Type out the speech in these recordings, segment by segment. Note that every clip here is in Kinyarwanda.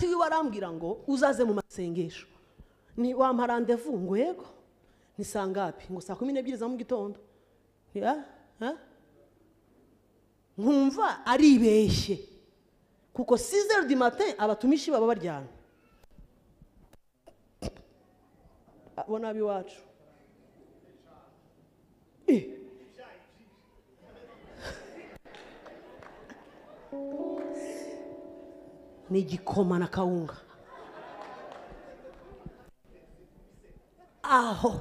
Wiwe arambwira ngo uzaze mu masengesho. Ni wampa rendez-vous ngo yego. Ni saa ngapi? Ngo saa 12 za mu gitondo. Ya? Ha? Nkumva aribeshye. Kuko 6h du matin abatumishi baba baryamye. Abona abiwacu. Ni igikoma na kawunga. Aho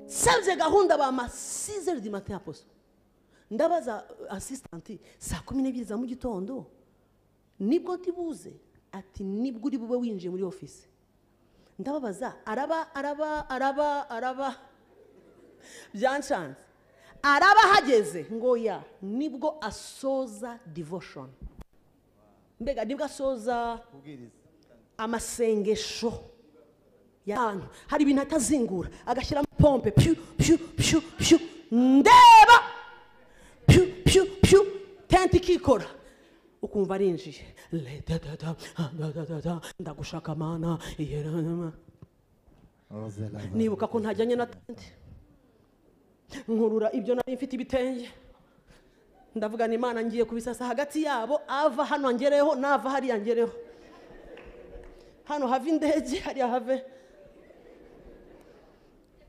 savye gahunda ba ma 6h du matin aposto. Ndabaza assistant saa 12 za mu gitondo nibwo tibuze, ati nibwo uri bube winjiye muri office. Ndababaza araba araba araba araba byanshanze araba hageze ngo ya nibwo asoza devotion. Mbega nibwo asoza amasengesho y'abantu. Hari ibintu atazingura agashyiramo pompe pyu pyu pyu pyu, ndeba pyu pyu pyu, tente ikikora ukumva arinjiye ndagushaka mana. Nibuka ko ntajyanye na tente, nkurura ibyo nari mfite ibitenge, ndavuga ni Imana ngiye kubisasa hagati yabo, ava hano ngereho nava hariya ngereho, hano have indege hariya have.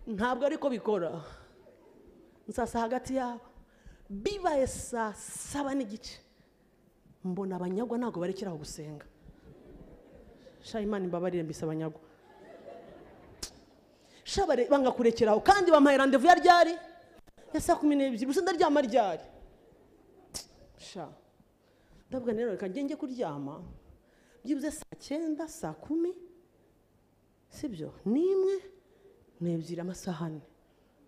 Ntabwo ariko bikora, nsasa hagati yabo. Bibaye saa 7:15 mbona abanyagwa ntabwo barekeraho gusenga. Sha Imana imbabarire mbise abanyagwa. Sha banga kurekeraho kandi bampaye rendez-vous ya ryari ya saa 12 gusa ndaryama ryari. Sha ndavuga rero reka njye kuryama byibuze saa 9 saa 10 sibyo nimwe n'ebyiri amasaha 4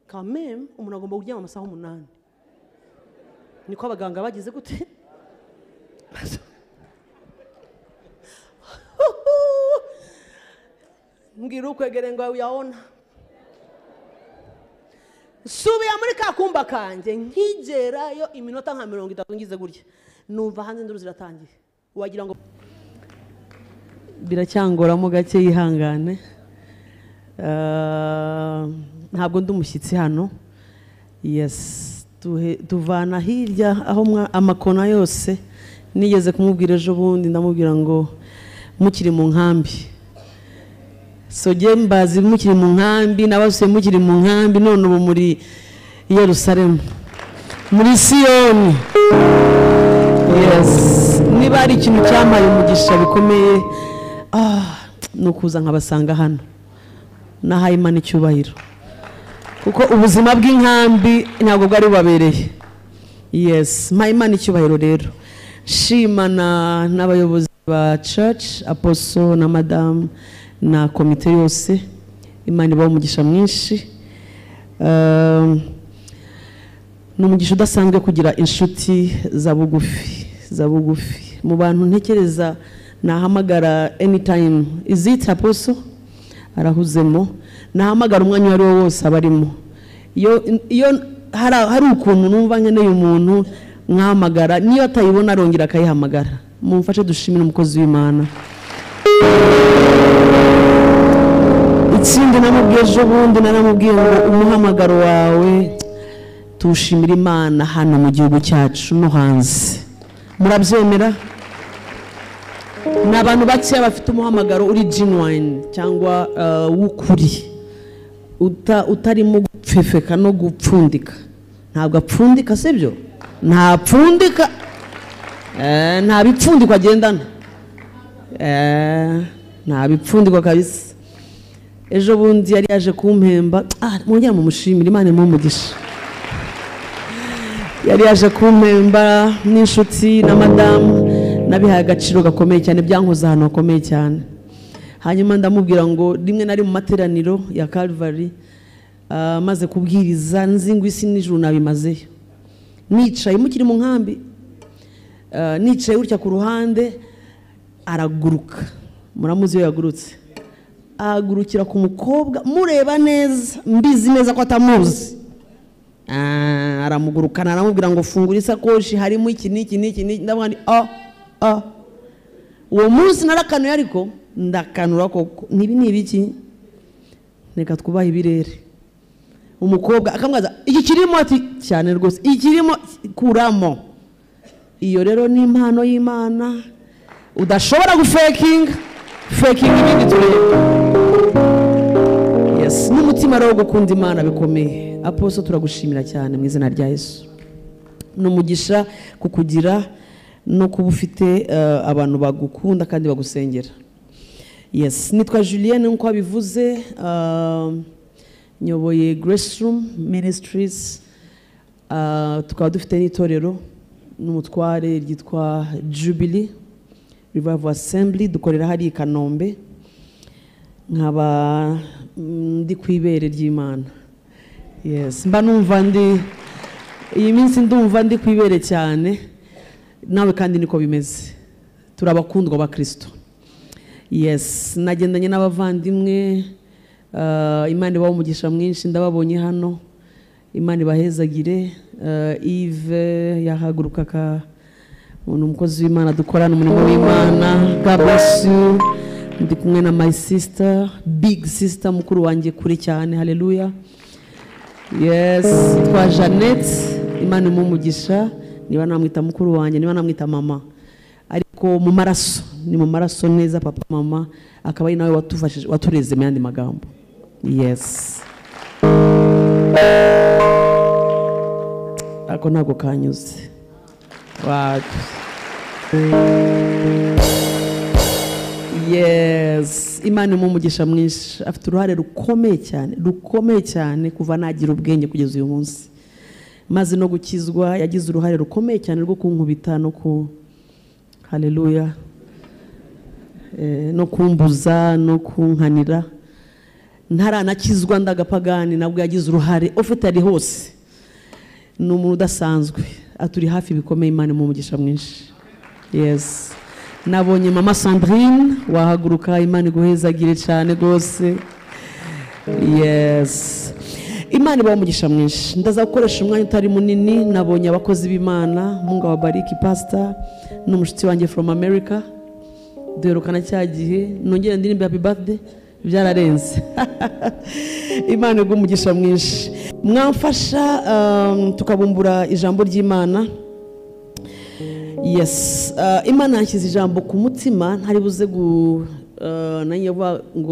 quand même umuntu agomba kuryama amasaha 8. Niko abaganga bagize gute? Mbwira ukwegere ngo uyabona. Subiye muri kakumba kanjye nkigerayo iminota nka 30 ngize gutya numva hanze induru ziratangiye, wagira ngo biracyangoramo gake, yihangane. Ntabwo ndi umushyitsi hano. Yes, tuvana hirya aho amakona yose. Nigeze kumubwira ejo bundi ndamubwira ngo mukiri mu nkambi, soge mbazi mukiri mu nkambi, nabasuye mukiri mu nkambi, none ubu muri Yerusalemu muri Siyoni. Yes, niba ari ikintu cyamaye umugisha bikomeye nukuza nkabasanga hano. Nahaye Imana icyubahiro kuko ubuzima bw'inkambi ntabwo bwari bubabereye. Yes, mpaye Imana icyubahiro rero. Shimana n'abayobozi ba church, apostle na madame na komite yose, Imana ibahe umugisha mwinshi. Ni umugisha udasanzwe kugira inshuti za bugufi, za bugufi. Mu bantu ntekereza nahamagara anytime. Is it apostle? Arahuzemo. Nahamagara umwanya wari wo wose abarimo. Iyo hari ukuntu numva nkeneye umuntu nkahamagara, niyo atayibona arongera akayihamagara. Mumfashe dushimire umukozi w'Imana. Ikindi namubwiye ejo bundi, naramubwiye ngo umuhamagaro wawe tuwushimire Imana hano mu gihugu cyacu no hanze. Murabyemera? Ni abantu bakeya bafite umuhamagaro uri genuine cyangwa w'ukuri, utarimo gupfefeka no gupfundika. Ntabwo apfundika, sibyo? Ntapfundika, nta bipfundikwa agendana, nta bipfundikwa kabisa. Ejo bundi yari yaje kumpemba, mwongera mumushimire, Imana imuhe umugisha. Yari yaje kumpemba n'inshuti na madamu, nabihaye agaciro gakomeye cyane, byankoze ahantu hakomeye cyane. Hanyuma ndamubwira ngo rimwe nari mu materaniro ya Calvary, maze kubwiriza nzi ngo isi n'ijuru nabimazeyo. Nicaye mukiri mu nkambi, nicaye gutya ku ruhande, araguruka. Muramuzi iyo yagurutse, agurukira ku mukobwa mureba neza, mbizi neza ko atamuzi. Aramugurukana aramubwira ngo fungura isakoshi harimo iki n'iki n'iki. Ndavuga nti a Uwo munsi narakanuye, ariko ndakanura koko. Nibi ni ibiki? Reka twubahe ibirere. Umukobwa akamwaza iki kirimo, ati cyane rwose ikirimo kuramo. Iyo rero ni impano y'Imana udashobora gufekinga, faking ibindi turebe. Yes, n'umutima rero gukunda Imana bikomeye. Apostle, turagushimira cyane mu izina rya Yesu. N'umugisha kukugira no kuba ufite abantu bagukunda kandi bagusengera. Yes, nitwa Julienne nkuko abivuze, nyoboye Grace Room Ministries, tukaba dufite n'itorero n'umutware ryitwa Jubilee Revival Assembly, dukorera hari i Kanombe. Nkaba ndi kwibere ry'Imana. Yes, mba numva ndi iyi minsi ndumva ndi kwibere cyane, nawe kandi niko bimeze. Turabakundwa ba Kristo. Yes, nagendanye n'abavandimwe, Imana ibahe umugisha mwinshi, ndababonye hano. Imana ibahezagire. Yves yahaguruka ka umukozi w'Imana dukorana umurimo w'Imana. God bless you. Ndi kumwe na my sister, big sister, mukuru wanjye kure cyane. Haleluya. Yes, twa Jeannette, Imana imumugisha. Niba namwita mukuru wanjye, niba namwita mama, ariko mu maraso ni mu maraso neza, papa mama akaba ari nawe watufashije, watureze mu yandi magambo. Yes, ako ntabwo kanyuze. Yes, Imana imumugisha mwinshi. Afite uruhare rukomeye cyane, rukomeye cyane kuva nagira ubwenge kugeza uyu munsi. Maze no gukizwa yagize uruhare rukomeye cyane rwo kunkubita no ku haleluya, no kumbuza no kunkanira. Ntaranakizwa ndagapagani nabwo yagize uruhare, ufite ari hose. Ni umuntu udasanzwe, aturi hafi bikomeye. Imana imumugisha mwinshi. Yes, nabonye mama Sandrine wahaguruka, Imana iguhezagire cyane rwose. Yes, Imana ibahe umugisha mwinshi. Ndaza gukoresha umwanya utari munini. Nabonye abakozi b'Imana, Mungu awabariki pastor n'umushuti wanjye from America, duherukana cya gihe nongera ndirimbe happy birthday, byararenze. Imana iguhe umugisha mwinshi. Mwamfasha tukabumbura ijambo ry'Imana. Yes, Imana yanshyize ijambo ku mutima, ntari buze ngo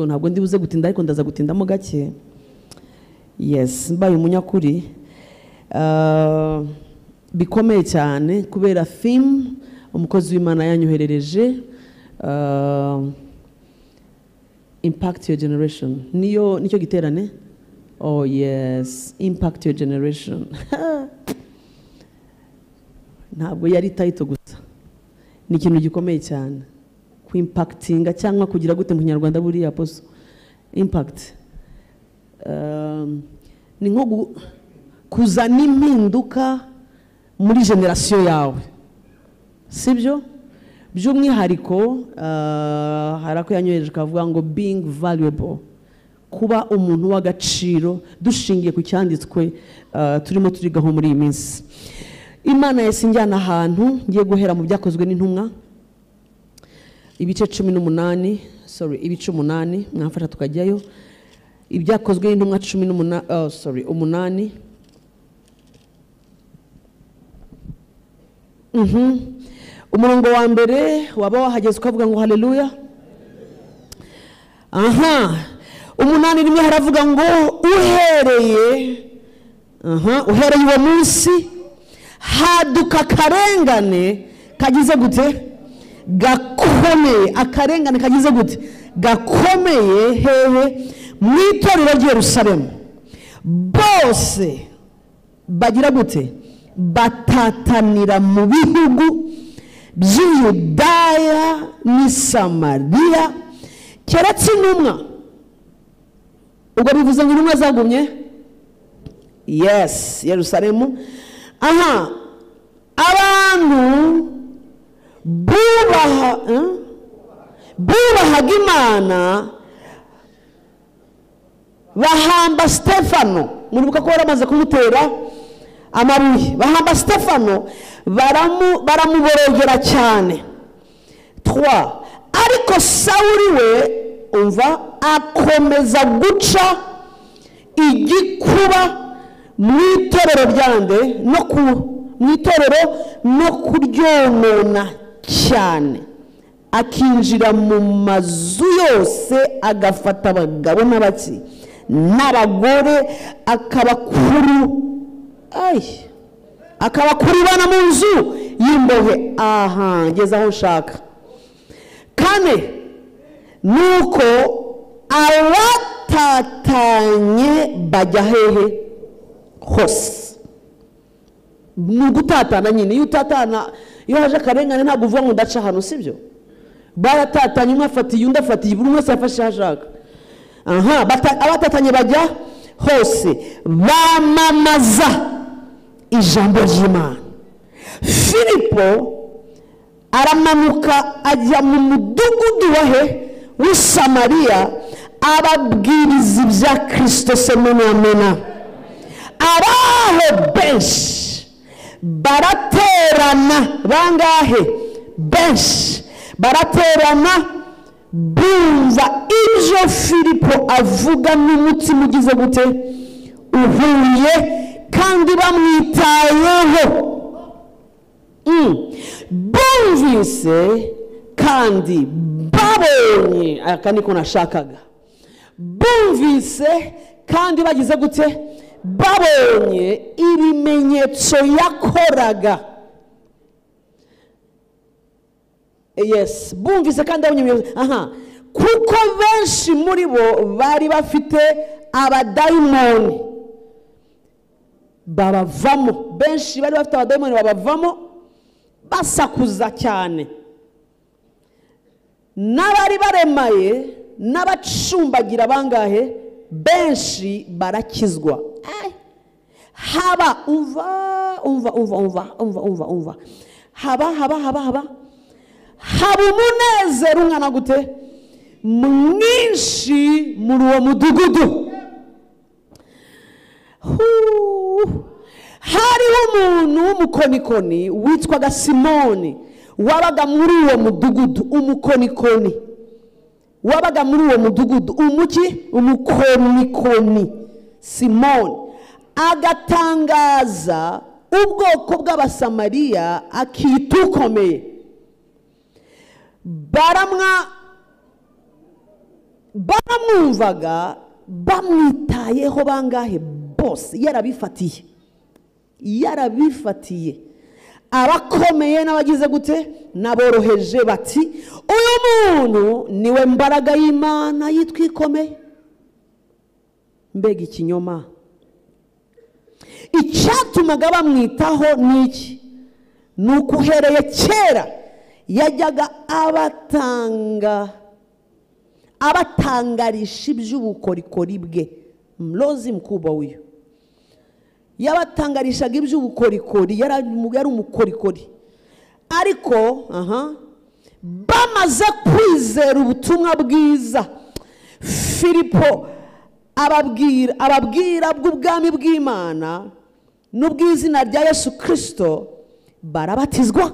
ntabwo ndi buze gutinda, ariko ndaza gutindamo gake. Yes, mbaye umunyakuri bikomeye cyane kubera theme umukozi w'Imana yanyoherereje, impact your generation. Niyo nicyo giterane. Oh yes, impact your generation. Ntabwo yari title gusa, ni ikintu gikomeye cyane ku-impactinga cyangwa kugira gute mu Kinyarwanda buriya apostle impact, ni nko kuzana impinduka muri generation yawe, sibyo? By'umwihariko hari ako yanyohereje kavuga ngo being valuable, kuba umuntu w'agaciro dushingiye ku cyanditswe turimo turigaho muri iyi minsi. Imana yahise injyana ahantu ngiye guhera mu byakozwe n'intumwa ibice 18, sorry, ibice 8, mwamfasha tukajyayo. Ibyakozwe n'intumwa 18, sorry, 8. Umurongo wa mbere waba wahageze ukavuga ngo haleluya. Aha, 8 rimwe haravuga ngo uhereye uwo munsi haduka akarengane kagize gute? Gakomeye. Akarengane kagize gute? Gakomeye. Hehe? Mu itorero ry'i Yerusalemu bose bagira gute? Batatanira mu bihugu by'Yudaya n'i Samariya, keretse intumwa. Ubwo bivuze ngo intumwa zagumye yes Yerusalemu. Aha, abantu bubahaga Imana bahamba Stefano. Muribuka ko baramaze kumutera amabuye, bahamba Stefano, baramuborogera cyane. 3 Ariko Sawuli we umva akomeza guca igikuba mu itorero ryande no ku mu itorero no kuryonona cyane, akinjira mu mazu yose agafata abagabo n'abaki n'abagore akabakuribana mu nzu y'imbohe. Aha ngeze aho nshaka. Kane, nuko abatatanye bajya hehe hose. Ni ugutatana nyine, iyo utatana, iyo haje akarengane ntabwo uvuga ngo ndaca hano, sibyo? Baratatanye, umwe afatiye undi afatiye, buri wese afashe aho ashaka. Aha, abatatanye bajya hose bamamaza ijambo ry'Imana. Filipo aramanuka ajya mu mudugudu wahe w'i Samariya, ababwiriza ibya Kristo. Semena amena. Abaho benshi baraterana, bangahe? Benshi baraterana bumva ibyo Filipo avuga n'umutima ugize gute? Uhuye, kandi bamwitayeho. Bumvise kandi babonye, aka niko nashakaga. Bumvise kandi bagize gute? Babonye ibimenyetso yakoraga. Yes, bumvise kandi babonye ibimenyetso. Aha, kuko benshi muri bo bari bafite abadayimoni babavamo, benshi bari bafite abadayimoni babavamo basakuza cyane, n'abari baremaye n'abacumbagira bangahe? Benshi barakizwa. Haba umva umva umva umva umva umva umva haba haba haba haba haba umunezero ungana gute? Mwinshi muri uwo mudugudu. Hariho umuntu w'umukonikoni witwaga Simoni wabaga muri uwo mudugudu. Umukonikoni wabaga muri uwo mudugudu, umuki? Umukonikoni Simoni, agatangaza ubwoko bw'Abasamariya akita ukomeye. Baramwumvaga bamwitayeho bangahe? Bose yarabifatiye, yarabifatiye. Abakomeye n'abagize gute? N'aboroheje bati uyu muntu niwe mbaraga y'Imana yitwa ikomeye. Mbega ikinyoma! Icyatumaga bamwitaho ni iki? Ni uko uhereye kera yajyaga abatangarisha iby'ubukorikori bwe. Mlozi mkubwa huyu yabatangarishaga iby'ubukorikori, yari umukorikori. Ariko aha bamaze kwizera ubutumwa bwiza, Filipo ababwira bw'ubwami bw'Imana n'ubw'izina rya Yesu Kristo, barabatizwa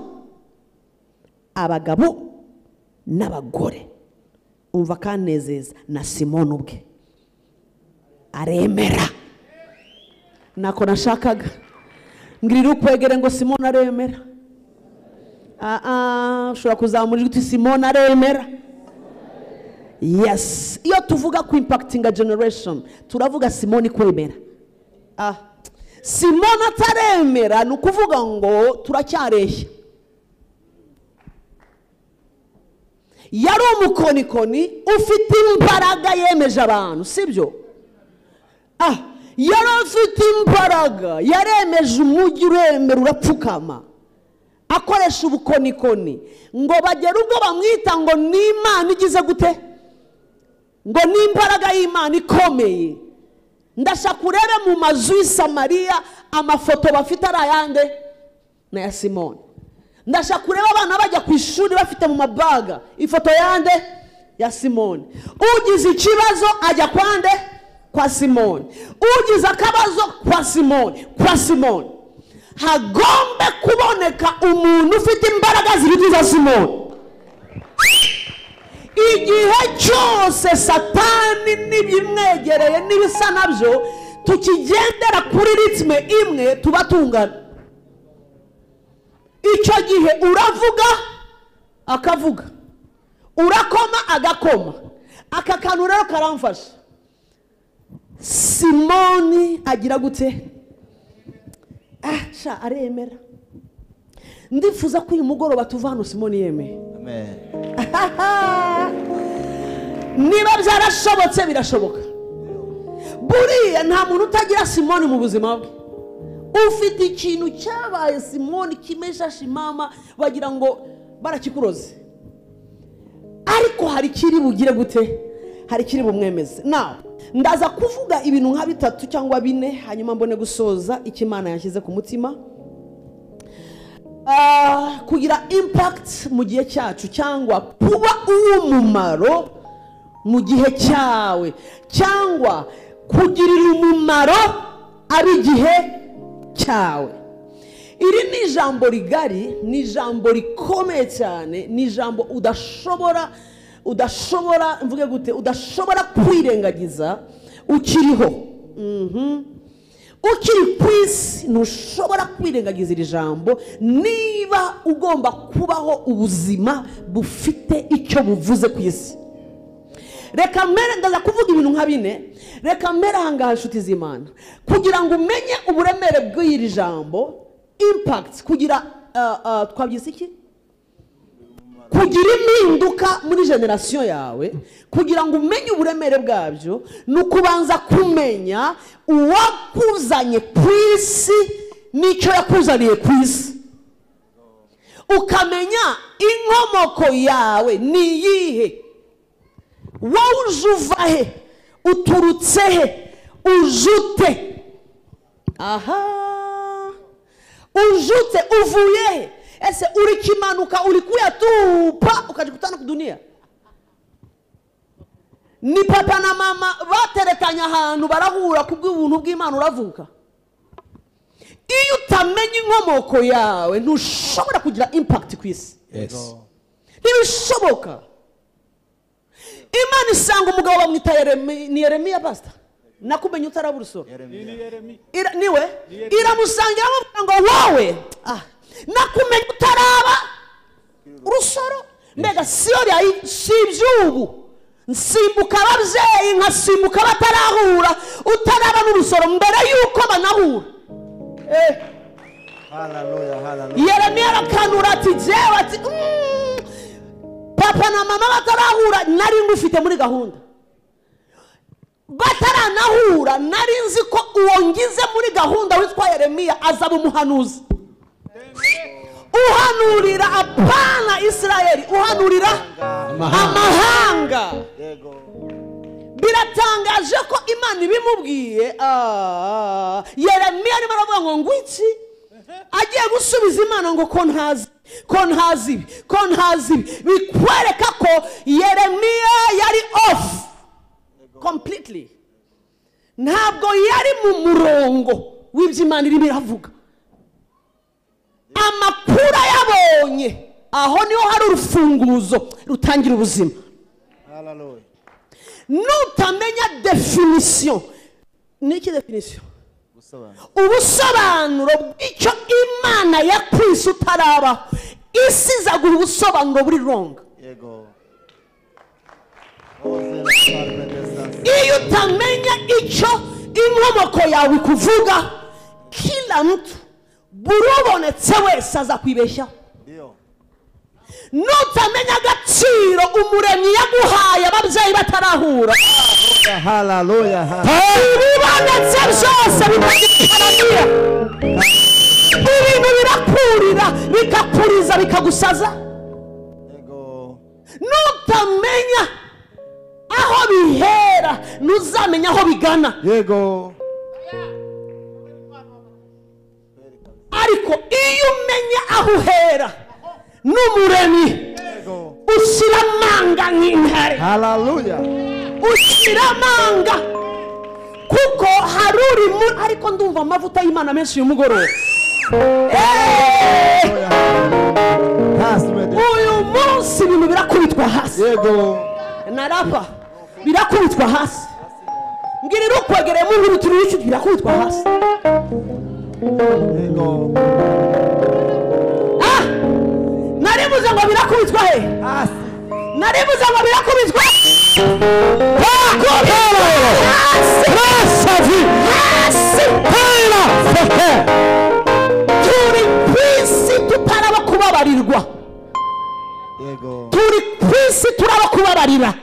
abagabo n'abagore. Umva kanezeza, na Simoni ubwe aremera. Nako nashakaga ngirira ukwegere ngo Simoni aremera. Ushobora kuzamura ijwi uti Simoni aremera. Yes, iyo tuvuga ku impacting a generation turavuga Simoni kwemera. Simoni ataremera ni ukuvuga ngo turacyareshya. Yari umukonikoni ufite imbaraga yemeje abantu, sibyo? Yari afite imbaraga, yaremeje umujyi uremera urapfukama, akoresha ubukonikoni ngo bagere ubwo bamwita ngo ni Imana igize gute? Ngo ni imbaraga y'Imana ikomeye. Ndashaka urebe mu mazu y'i Samariya amafoto bafite ari ayande? Na ya Simoni. Ndashaka urebe abana bajya ku ishuri bafite mu mabaga ifoto yande? Ya Simoni. Ugize ikibazo ajya kwande? Kwa Simoni. Ugize akabazo kwa Simoni, kwa Simoni. Hagombe kuboneka umuntu ufite imbaraga ziruta iza Simoni. Igihe cyose Satani n'ibimwegereye n'ibisa nabyo tukigendera kuri ritme imwe, tuba tungana. Icyo gihe uravuga akavuga, urakoma agakoma. Aka kantu rero karamfasha. Simoni agira gute? Sha aremera. Ndifuza ko uyu mugoroba tuva hano Simoni yemeye. Amen. Niba byarashobotse birashoboka. Buriya nta muntu utagira Simoni mu buzima bwe. Ufite ikintu cyabaye Simoni kimesha shimama, bagira ngo barakikuroze, ariko hari kiri bugire gute? Hari kiri bumwemeze. Now ndaza kuvuga ibintu nka bitatu cyangwa bine, hanyuma mbone gusoza icyo Imana yashyize ku mutima. Kugira impact mu gihe cyacu, cyangwa kuba uw'umumaro mu gihe cyawe, cyangwa kugirira umumaro ab'igihe cyawe. Iri ni ijambo rigari, ni ijambo rikomeye cyane, ni ijambo udashobora mvuge gute, udashobora kwirengagiza ukiriho. Ukiri ku isi ntushobora kwirengagiza iri jambo niba ugomba kubaho ubuzima bufite icyo buvuze ku isi. Reka mbere ndaza kuvuga ibintu nka bine. Reka mbere ahangaha inshuti z'Imana, kugira ngo umenye uburemere bw'iri jambo, impact, kugira twabyise iki, kugira impinduka muri generation yawe, kugira ngo umenye uburemere bwabyo, ni ukubanza kumenya uwakuzanye ku isi n'icyo yakuzaniye ku isi, ukamenya inkomoko yawe ni iyihe, wowe uje uva he, uturutse he, ujute, aha ujute uvuye he. Ese urikimanuka ulikuya tu pa ukajikutana kudunia? Ni papa na mama baterekanya ahantu barahura kubw'ubuntu bw'Imana uravuka. Iyo utamenye inkomoko yawe ntushobora kugira impact ku isi. Yes. Ntibishoboka. Imana isanga umugabo bamwita Yeremiya, ni Yeremiya pastor. Nakumenye utarabura usoro. Niwe iramusanga iramubwira ngo wowe nakumenye utaraba urusoro. Mbega siyo si iby'ubu, nsimbuka ababyeyi nkasimbuka batarahura, utaraba n'urusoro mbere y'uko banahura. Hallelujah, hallelujah. Yeremiya arakanura ati jewe, ati papa na mama batarahura nari ngufite muri gahunda, bataranahura nari nzi ko uwo ngize muri gahunda witwa Yeremiya azaba umuhanuzi uhanurira apana Israeli, uhanurira amahanga. Biratangaje ko Imana ibimubwiye. Yeremiya arimo aravuga ngo ngwiki, agiye gusubiza Imana ngo ko ntazi, ko ntazi, ko ntazi. Bikwereka ko Yeremiya yari off completely, ntabwo yari mu murongo w'ibyo Imana irimo iravuga. Amakuru yabonye aho niho hari urufunguzo rutangira ubuzima. Hallelujah. Nutamenya definition, niki definition? Ubusobanuro bw'icyo Imana yakwise utarabaho. Isi izaguha ubusobanuro buri wrong. Yego. Iyo utamenya icyo inkomoko yawe kuvuga, kila mtu burubonetse wese azakwibeshya. Nutamenya agaciro umuremyi yaguhaye ababyeyi batarahura, Hallelujah. ibibonetse byose bikaguharanira, ibintu birakurira bikakuriza bikagusaza. Nutamenya aho bihera ntuzamenya aho bigana. Yego. Ariko iyo umenya aho uhera n'umuremyi, ushyira amanga nk'intare. Hallelujah. Ushyira amanga kuko hari uri muri. Ariko ndumva amavuta y'Imana menshi uyu mugoroba. Uyu munsi ibintu birakubitwa hasi. Yego. Na rapa birakubitwa hasi. Mbwirira ukwegereye mu nkuru turi birakubitwa hasi. Yego. Ah! Naribuze ngo birakubitwa he? Hasi. Naribuze ngo birakubitwa. Hasi. Turi ku isi tutaraba kubabarirwa. Yego. Turi ku isi turaba kubabarira.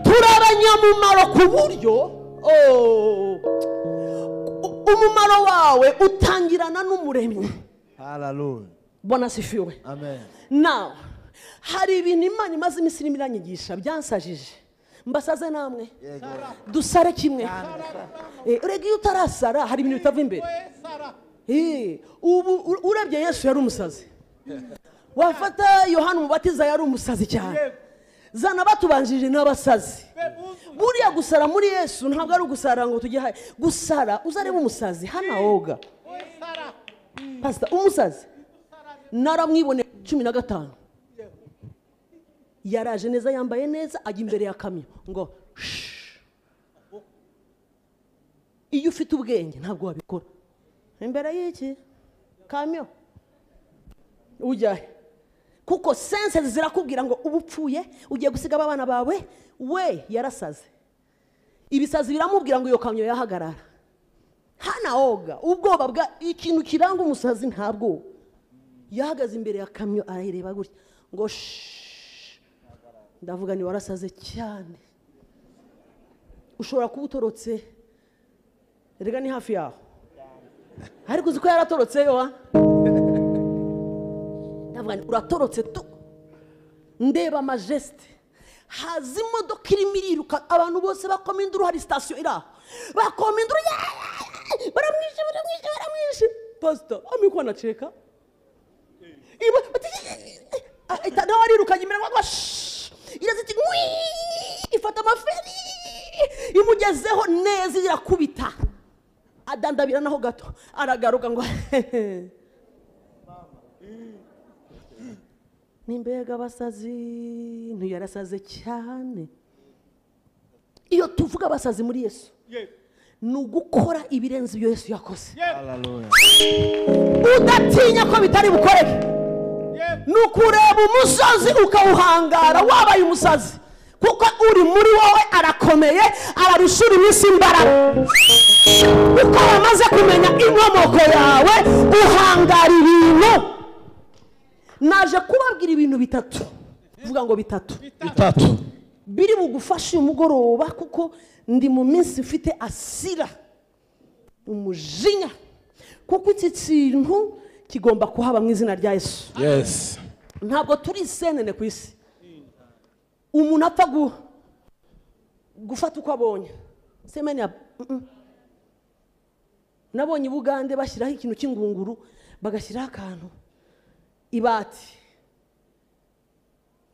Turi abanyamumaro ku buryo umumaro wawe utangirana n'umuremyi. Hallelujah. Bwana asifiwe. Amen. Now, hari ibintu Imana imaze iminsi irimo iranyigisha byansajije. Mbasaze namwe. Yego. Dusare kimwe. Urega iyo utarasara hari ibintu bitava imbere. Ubu urebye Yesu yari umusazi. Wafata Yohana Umubatiza yari umusazi cyane. Zana batubanjije n'abasazi. Buriya gusara muri Yesu ntabwo ari ugusara ngo tujye hayi. Gusara uzareba umusazi hana woga. Pastor, umusazi naramwibone 15. Yaraje neza yambaye neza ajya imbere ya kamyo ngo shh. Iyo ufite ubwenge ntabwo wabikora. Imbere y'iki kamyo ujya kuko senses zirakubwira ngo ubu upfuye ugiye gusiga abana bawe. We yarasaze. Ibisazi biramubwira ngo iyo kamyo yahagarara. Hana oga ubwoba bwa ikintu kiranga umusazi ntabwo. Yahagaze imbere ya kamyo arayireba gutya ngo shh. Ndavuga ni warasaze cyane. Ushobora kuba utorotse. Erega ni hafi yaho. Ariko uzi ko yaratorotse yo. Ndavuga ni uratorotse tu. Ndeba majeste. Haza imodoka irimo iriruka abantu bose bakoma induru, hari station iri aho. Bakoma induru, baramwishe baramwishe baramwishe. Pastor amekuwa anacheka. Nawe arirukanye imbere ngo iraziti ifata amaferi imugezeho neza irakubita. Adandabira naho gato aragaruka ngo nimbega abasazi ntiyarasaze cyane. Iyo tuvuga abasazi muri Yesu ni ugukora ibirenze ibyo Yesu yakoze. Hallelujah. Udatinya ko bitari bukoreke. Ni ukureba umusozi ukawuhangara wabaye umusazi, kuko uri muri wowe arakomeye, ararushura iminsi imbaraga. Uko wamaze kumenya inkomoko yawe uhangara ibintu. Naje kubabwira ibintu bitatu. Vuga ngo bitatu. Bitatu. Biri bugufasha uyu mugoroba kuko ndi mu minsi mfite asira, umujinya, kuko iki kintu kigomba kuhaba mu izina rya Yesu. Yes. Ntabwo turi senene ku isi. Umuntu apfa gufata uko abonye. Semene ya Nabonye Bugande bashyiraho ikintu cy'ingunguru, bagashyiraho akantu ibati.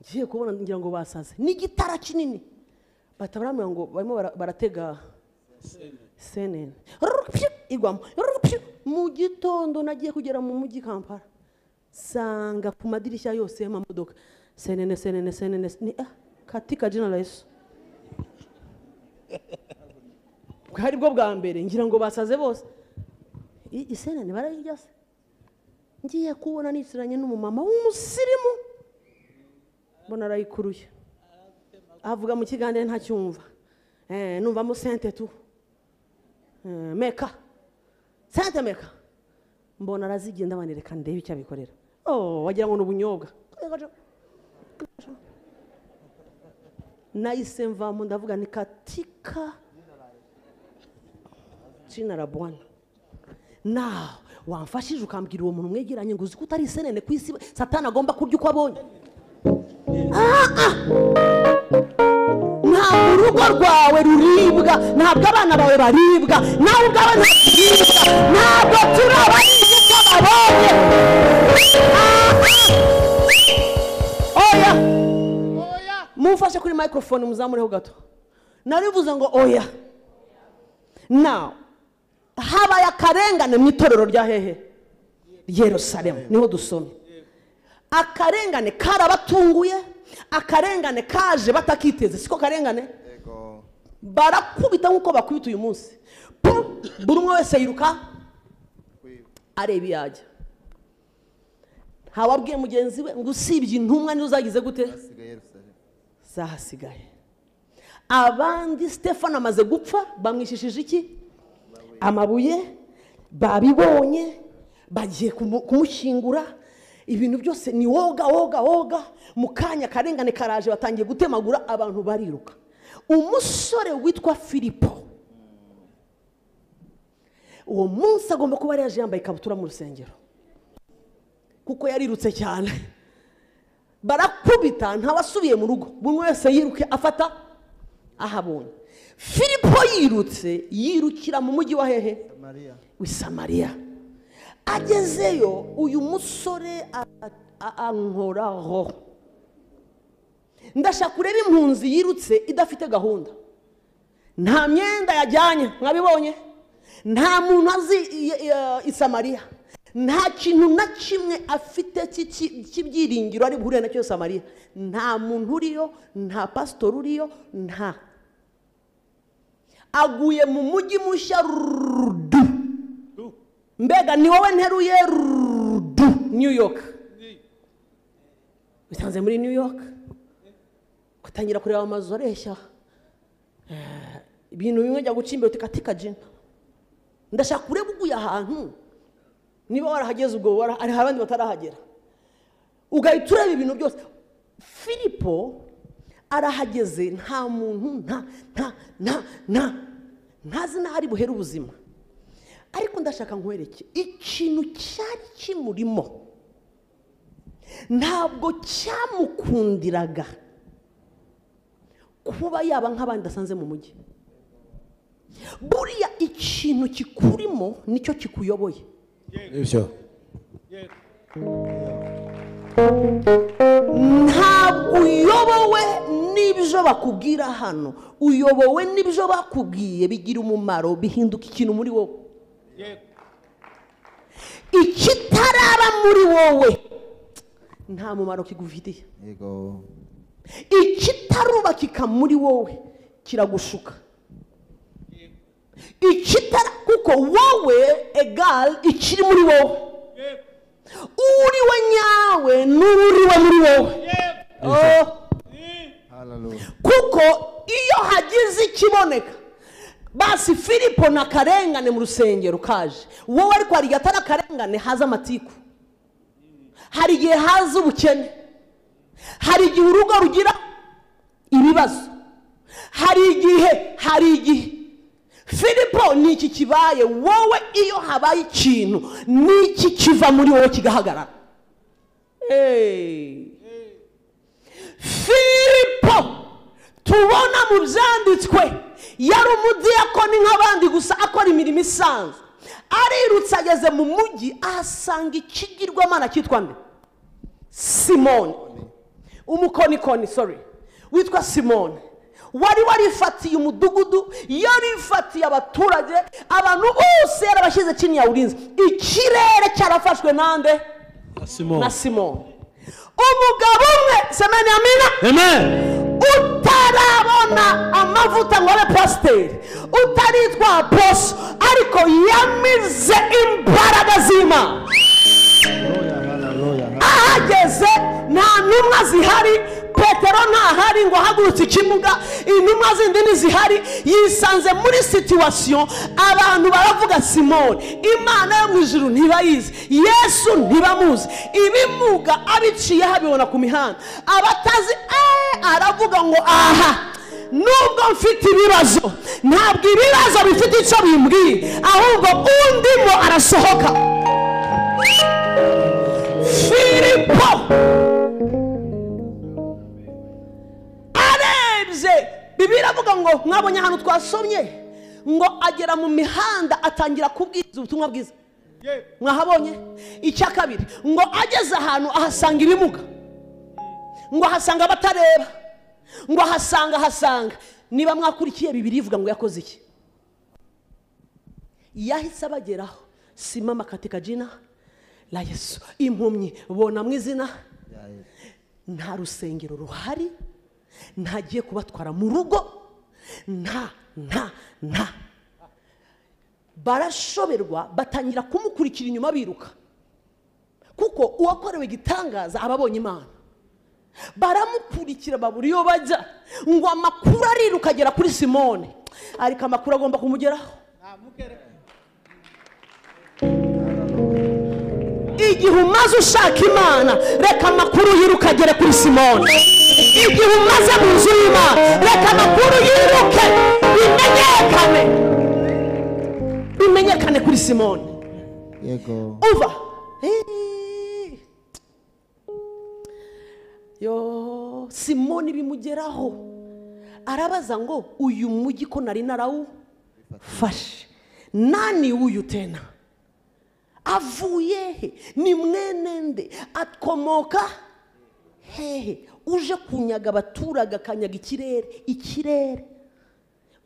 Ngiye kubona ngira ngo basaze. N'igitara kinini. Batabaramira ngo barimo baratega senene. Igwamo. Mu gitondo nagiye kugera mu mujyi Kampala. Sanga ku madirishya yose y'amamodoka senene senene senene ni katika jina la Yesu. Bwari bwo bwa mbere ngira ngo basaze bose. Isenene barayirya se. Ngiye kubona nicaranye n'umumama w'umusirimu. Mbona arayikuruye. Avuga mu kiganiro ntacyumva. Numvamo sente tu. Meka. Sente meka. Mbona arazigenda banereka ndebe icyo abikorera. Oh, wagira ngo n'ubunyobwa. Nahise mvamo ndavuga ni katika jina la Bwana. Now, wamfashije ukambwira uwo muntu mwegeranye ngo uzi ko utari isenene ku isi Satani agomba kurya uko abonye. Ntabwo urugo rwawe ruribwa, ntabwo abana bawe baribwa, nawe ubwawe ntabwo, ntabwo turi abaribwa uko babonye. Oya, mumfashe kuri microphone muzamureho gato. Narivuze ngo oya. Now, habaye akarengane mu itorero rya hehe? Yerusalemu, niho dusomye. Akarengane karabatunguye, Akarengane kaje batakiteze, siko karengane? Yego. Barakubita nkuko bakubita uyu munsi. Buri umwe wese yiruka areba iyajya. Ntawabwiye mugenzi we ngo usibye intumwa nizo zagize gute? Zahasigaye. Abandi Stefano amaze gupfa bamwishishije iki? Amabuye. Babibonye bagiye kumushyingura, ibintu byose ni woga woga woga. Mu kanya karengane karaje, batangiye gutemagura abantu bariruka. Umusore witwa Filipo uwo munsi agomba kuba yaje yambaye ikabutura mu rusengero, kuko yarirutse cyane. Barakubita ntawasubiye mu rugo, buri wese yiruke afata ahabonye. Filipo yirutse yirukira mu mujyi wa hehe? W'i Samariya. Agezeyo uyu musore ankoraho. Ndashaka kureba impunzi yirutse idafite gahunda, nta myenda yajyanye, mwabibonye, nta muntu azi i Samariya, nta kintu na kimwe afite cy'ibyiringiro ari buhure nacyo Samariya. Nta muntu uriyo, nta pasitori uriyo, nta. Aguye mu mujyi mushya rudu. Mbega ni wowe nteruye rudu New York. Bitanze muri New York ugatangira kureba amazu areshya, ibintu bimwe njya guca imbere utikatika jina. Ndashaka kureba uguye ahantu, niba warahageze ubwo hari abandi batarahagera, ugahita ureba ibintu byose. Filipo arahageze, nta muntu, nta nta nta nta ntazi n'aho ari buhere ubuzima. Ariko ndashaka nkwereke ikintu cyari kimurimo, ntabwo cyamukundiraga kuba yaba nk'abandi asanze mu mujyi. Buriya ikintu kikurimo nicyo kikuyoboye. Ntabwo uyobowe n'ibyo bakubwira hano, uyobowe n'ibyo bakubwiye bigira umumaro, bihinduka ikintu muri wowe. Ikitaraba muri wowe nta mumaro kigufitiye. Ikitarubakika muri wowe kiragushuka. Ikitara, kuko wowe egal ikiri muri wowe, uriwe nyawe n'uriwe muri wowe. Kuko iyo hagize ikiboneka, basi Filipo na karengane mu rusengero kaje, wowe ariko hari igihe atari akarengane haza amatiku, hari igihe haza ubukene, hari igihe urugo rugira ibibazo, hari igihe Filipo ni iki kibaye wowe. Iyo habaye ikintu niki kiva muri wowe kigahagarara. Filipo tubona mu byanditswe yari umudiyakoni nk'abandi gusa, akora imirimo isanzwe. Arirutse ageze mu mujyi ahasanga ikigirwamana cyitwa nde? Simoni, umukonikoni, sorry, witwa Simoni, wari warifatiye umudugudu, yarifatiye abaturage, abantu bose yarabashyize chini ya ulinzi. Ikirere cyarafashwe nande? Na Simoni. Umugabo umwe, semeni amina. Amen. Utarabona amavuta ngo abe pasiteri, utaritwa aposo, ariko yamize imbaraga z'Imana. Ahageze nta ntumwa zihari, Petero ntahari ngo ahagurutse ikimuga, intumwa zindi ntizihari. Yisanze muri situation, abantu baravuga Simoni, Imana yo mu ijuru ntibayizi, Yesu ntibamuzi, ibimuga abiciye habibona ku mihanda, abatazi. Aravuga ngo aha, nubwo mfite ibibazo, ntabwo ibibazo bifite icyo bimbwiye, ahubwo undimo arasohoka. Filipo arebye, Bibiliya iravuga ngo mwabonye ahantu twasomye ngo agera mu mihanda atangira kubwiriza ubutumwa bwiza. Mwahabonye? Icya kabiri, ngo ageze ahantu ahasanga ibimuga, ngo ahasanga abatareba, ngo ahasanga. Niba mwakurikiye Bibiliya ivuga ngo yakoze iki? Yahise abageraho, simama katika jina la Yesu. Impumyi bona mu izina. Nta rusengero ruhari, ntagiye kubatwara mu rugo, nta nta nta. Barashoberwa, batangira kumukurikira inyuma biruka, kuko uwakorewe igitangaza aba abonye Imana. Baramukurikira babura iyo bajya, ngo amakuru ariruka agera kuri Simoni, ariko amakuru agomba kumugeraho. Igihe umaze ushaka Imana, reka amakuru yiruka agere kuri Simoni. Igihe umaze mu nzu y'Imana, reka amakuru yiruke, bimenyekane, bimenyekane kuri Simoni. Yego. Uva yo Simoni bimugeraho, arabaza ngo uyu mujyi ko nari narawufashe, nani uyu tena? Avuye he? Ni mwene nde? Akomoka hehe? Uje kunyaga abaturage, akanyaga ikirere, ikirere.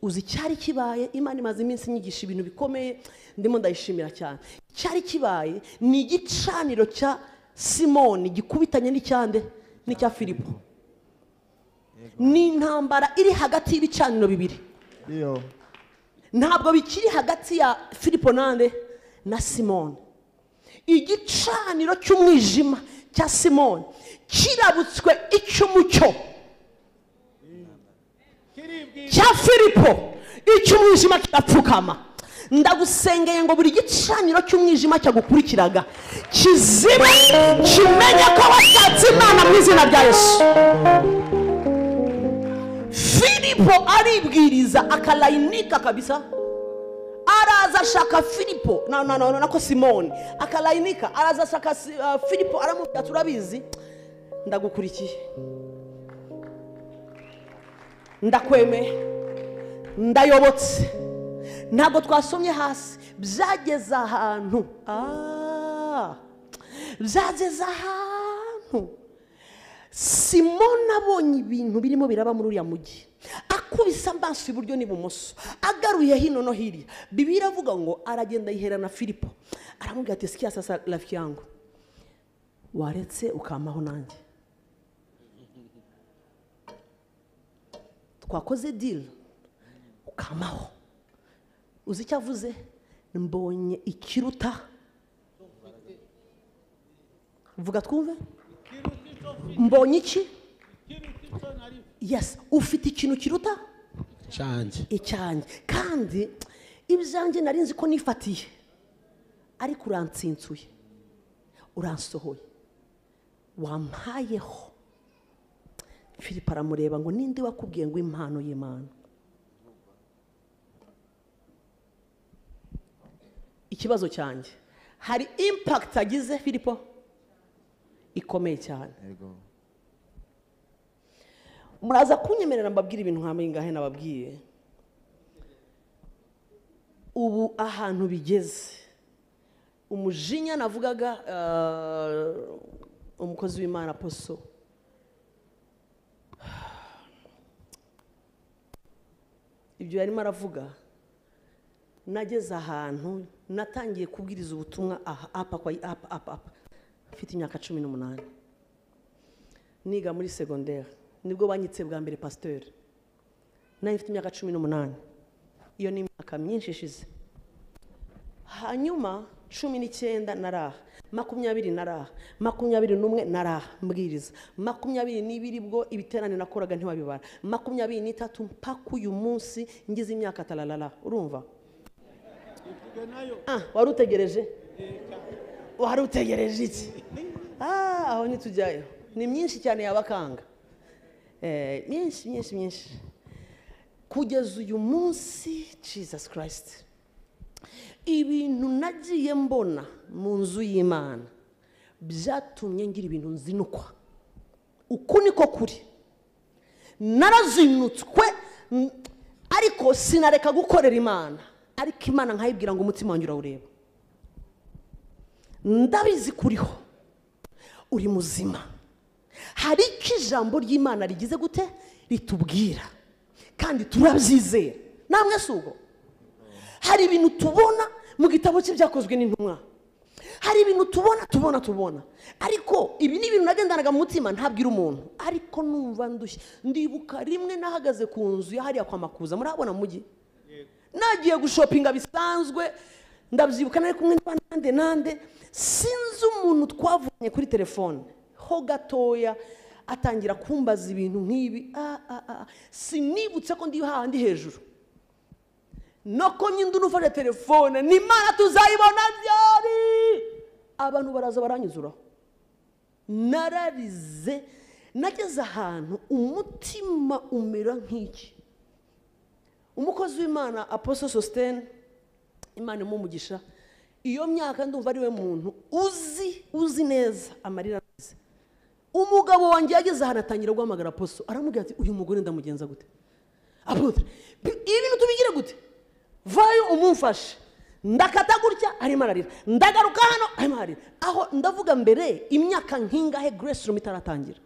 Uzi cyari kibaye? Imana imaze iminsi inyigisha ibintu bikomeye, ndimo ndayishimira cyane. Cyari kibaye ni igicaniro cya Simoni gikubitanye n'icyande n'icya Filipo. Ni intambara iri hagati y'ibicaniro bibiri. Ntabwo bikiri hagati ya Filipo nande na Simoni. Igicaniro cy'umwijima cya Simoni kirabutswe icy'umucyo cya Filipo, icy'umwijima kirapfukama. Ndagusengeye ngo buri gicaniro cy'umwijima cyagukurikiraga kizime, kimenye ko washatse Imana mu izina rya Yesu. Filipo aribwiriza akalainika kabisa. Araza ashaka Filipo, no no no nako Simoni akalainika, araza ashaka Filipo, aramubwira turabizi, ndagukurikiye, ndakwemeye, ndayobotse. Ntabwo twasomye hasi, byageze ahantu, byageze ahantu Simoni abonye ibintu birimo biraba muri uriya mujyi, akubise amaso iburyo n'ibumoso, agaruye hino no hirya. Bibiliya iravuga ngo aragenda yihera na Filipo, aramubwira ati sikia sasa rafiki yangu, waretse ukamaho nanjye, twakoze deal, ukamaho. Uzi icyo avuze? Mbonye ikiruta. Vuga twumve. Mbonye iki? Yes, ufite ikintu kiruta icyanjye. Icyanjye. Kandi ibyanjye nari nzi ko nifatiye, ariko urantsinsuye, uransohoye, wampayeho. Filipo aramureba ngo ninde wakubwiye ngo impano y'Imana? Ikibazo cyanjye, hari impact agize Filipo ikomeye cyane. Muraza kunyemerera mbabwira ibintu nka bingahe nababwiye. Ubu ahantu bigeze, umujinya navugaga, umukozi w'Imana Aposo, ibyo yarimo aravuga, nageze ahantu natangiye kubwiriza ubutumwa aha apa kwa apa apa apa, mfite imyaka 18, niga muri secondaire, nibwo banyitse bwa mbere pasteur. Nari mfite imyaka 18, iyo ni imyaka myinshi ishize. Hanyuma 19 naraha, 20 naraha, 21 naraha mbwiriza, 22 bwo ibiterane nakoraga ntiwabibara, 23 mpaka uyu munsi ngize imyaka talalala. Urumva? Wari utegereje? Wari utegereje iki? Aho ntitujyayo. Ni myinshi cyane yabakanga. Myinshi myinshi myinshi. Kugeza uyu munsi Jesus Christ, ibintu nagiye mbona mu nzu y'Imana byatumye ngira ibintu nzinukwa. Uku niko kuri. Narazinutswe, ariko sinareka gukorera Imana. Ariko Imana nkayibwira ngo umutima wanjye urawureba, ndabizi kuriho, uri muzima. Hari icyo ijambo ry'Imana rigize gute ritubwira, kandi turabyizera. Namwe si ubwo? Hari ibintu tubona mu gitabo cy'ibyakozwe n'intumwa, Hari ibintu tubona tubona tubona, ariko ibi ni ibintu nagendanaga mu mutima ntabwira umuntu, ariko numva ndushye. Ndibuka rimwe nahagaze ku nzu ya hariya kwa Makuza, murabona mu mujyi, nagiye gushopinga bisanzwe, ndabyibuka nari kumwe n'abandi nande, sinzi umuntu twavuganye kuri telefone ho gatoya, atangira kumbaza ibintu nk'ibi. Sinibutse ko ndi hahandi hejuru, noko nyindi unufashe telefone, ni Imana tuzayibona byari. Abantu baraza baranyuzuraho, nararize, nageze ahantu umutima umera nk'iki. Umukozi w'Imana Apostle Sostene, Imana imumugisha, iyo myaka ndumva ari we muntu uzi neza amarira. Umugabo wanjye yageze ahantu atangira guhamagara Apostle, aramubwira ati uyu mugore ndamugenza gute? Apotre, ibintu tubigire gute? Vayo umumfashe. Ndakata gutya arimo ararira, ndagaruka hano arimo ararira. Aho ndavuga mbere imyaka nkingahe Grace Room itaratangira,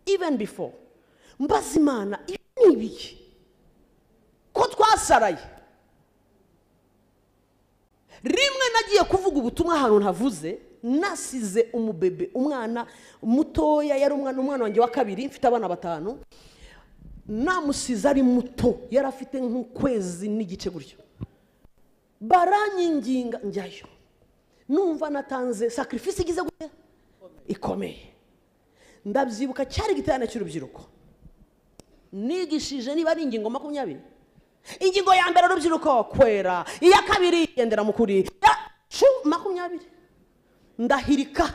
even before, mbaza Imana ibi ni ibiki ko twasaraye. Rimwe nagiye kuvuga ubutumwa ahantu ntavuze, nasize umubebe, umwana mutoya, yari umwana wanjye wa kabiri, mfite abana 5, namusize ari muto, yari afite nk'ukwezi n'igice gutyo. Baranyinginga njyayo, numva natanze sacrifice igize gute ikomeye. Ndabyibuka cyari giterane cy'urubyiruko, nigishije niba ari ingingo 20. Ingingo ya mbere urubyiruko kwera, iya kabiri gendera mu kuri, 20. Ndahirika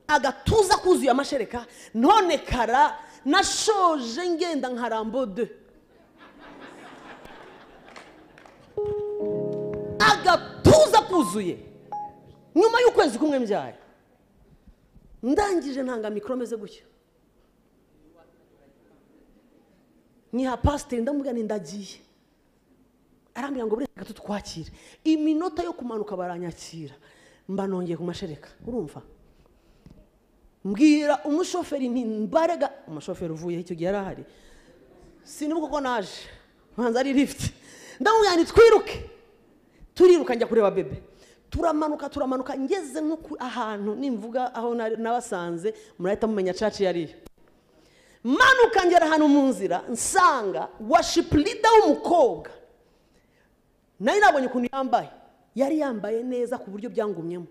agatuza kuzuye amashereka, none kara nashoje ngenda nka Rambo 2. Agatuza kuzuye nyuma y'ukwezi kumwe mbyaye. Ndangije ntanga mikoro meze gutya, nyiha pasiteri, ndamubwira nti ndagiye. Arambwira ngo buretse gato twakire. Iminota yo kumanuka baranyakira, mba nongeye ku mashereka. Urumva, mbwira umushoferi nti mbarega, umushoferi uvuye icyo gihe yari ahari, sinibuka ko naje manza ari lift, ndamubwira nti twiruke. Turiruka njya kureba bebe, turamanuka turamanuka, ngeze nko ahantu nimvuga aho nabasanze murahita mumenya church yariyo. Manuka ngera ahantu mu nzira, nsanga worship leader w'umukobwa, nari nabonye ukuntu yambaye, yari yambaye neza ku buryo byangumyemo,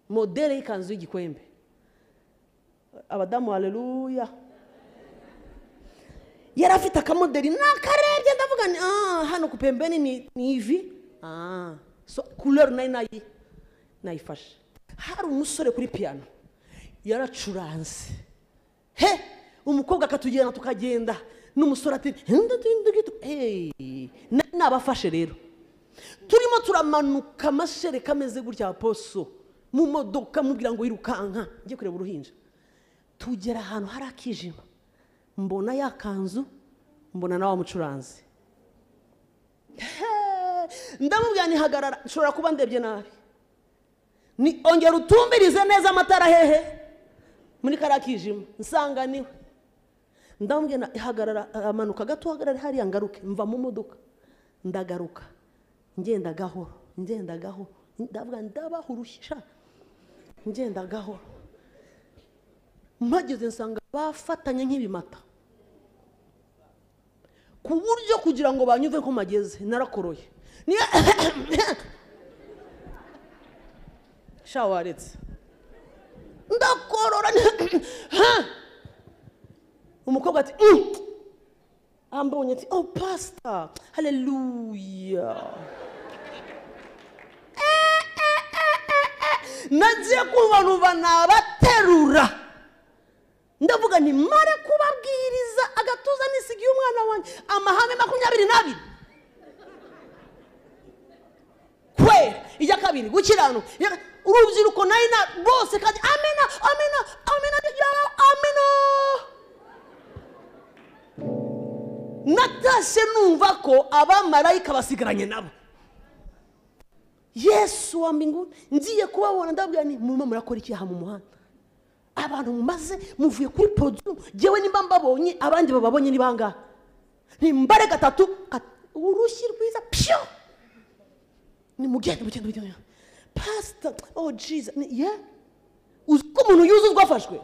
modele y'ikanzu y'igikwembe. Abadamu haleluya. Yari afite akamodeli, nakarebye ndavuga ni hano ku pembeni ni ivi, so couleur nari nayifashe. Hari umusore kuri piano yaracuranze, he umukobwa akatugenda tukagenda, n'umusore ati hey, nabafashe rero. Turimo turamanuka amashereka ameze gutya, Apostle mu modoka mubwira ngo yirukanka njye kureba uruhinja. Tugera ahantu hari akijima, mbona ya kanzu, mbona nawe mucuranzi. Ndamubwira nti hagarara, nshobora kuba ndebye nabi, ni ongera utumbirize neza amatara hehe muri kariya kijima, nsanga niwe. Ndamubwira hagarara, amanuka gato, hagarara hariya ngaruke. Mva mu modoka ndagaruka, ngenda gahoro ngenda gahoro, ndavuga ndabaha urushya, ngenda gahoro. Mpageze nsanga bafatanye nk'ibimata, ku buryo kugira ngo banyuve ko mageze narakoroye. Sha waretse ndakorora. Umukobwa ati ambonye ati oh pastor, haleluya. Nagiye kumva numva nabaterura, ndavuga nti mare kubabwiriza agatuza nisigiye umwana wanjye amahame 22. Kwera, ijya kabiri gukiranuka, urubyiruko nari na bose kandi amena amena amena amena. Natashye numva ko abamarayika basigaranye nabo. Yesu wa mbinguni, ngiye kubabona ndabwira nti murimo murakora iki aha mu muhanda? Abantu mumaze muvuye kuri podium, jewe nimba mbabonye abandi bababonye ni bangahe? Nimbare gatatu, urushyi rwiza pyo. Ni mugende mugende mugende. Pastor, oh Jesus, yeah. Uzi ko umuntu yuzuzwa afashwe?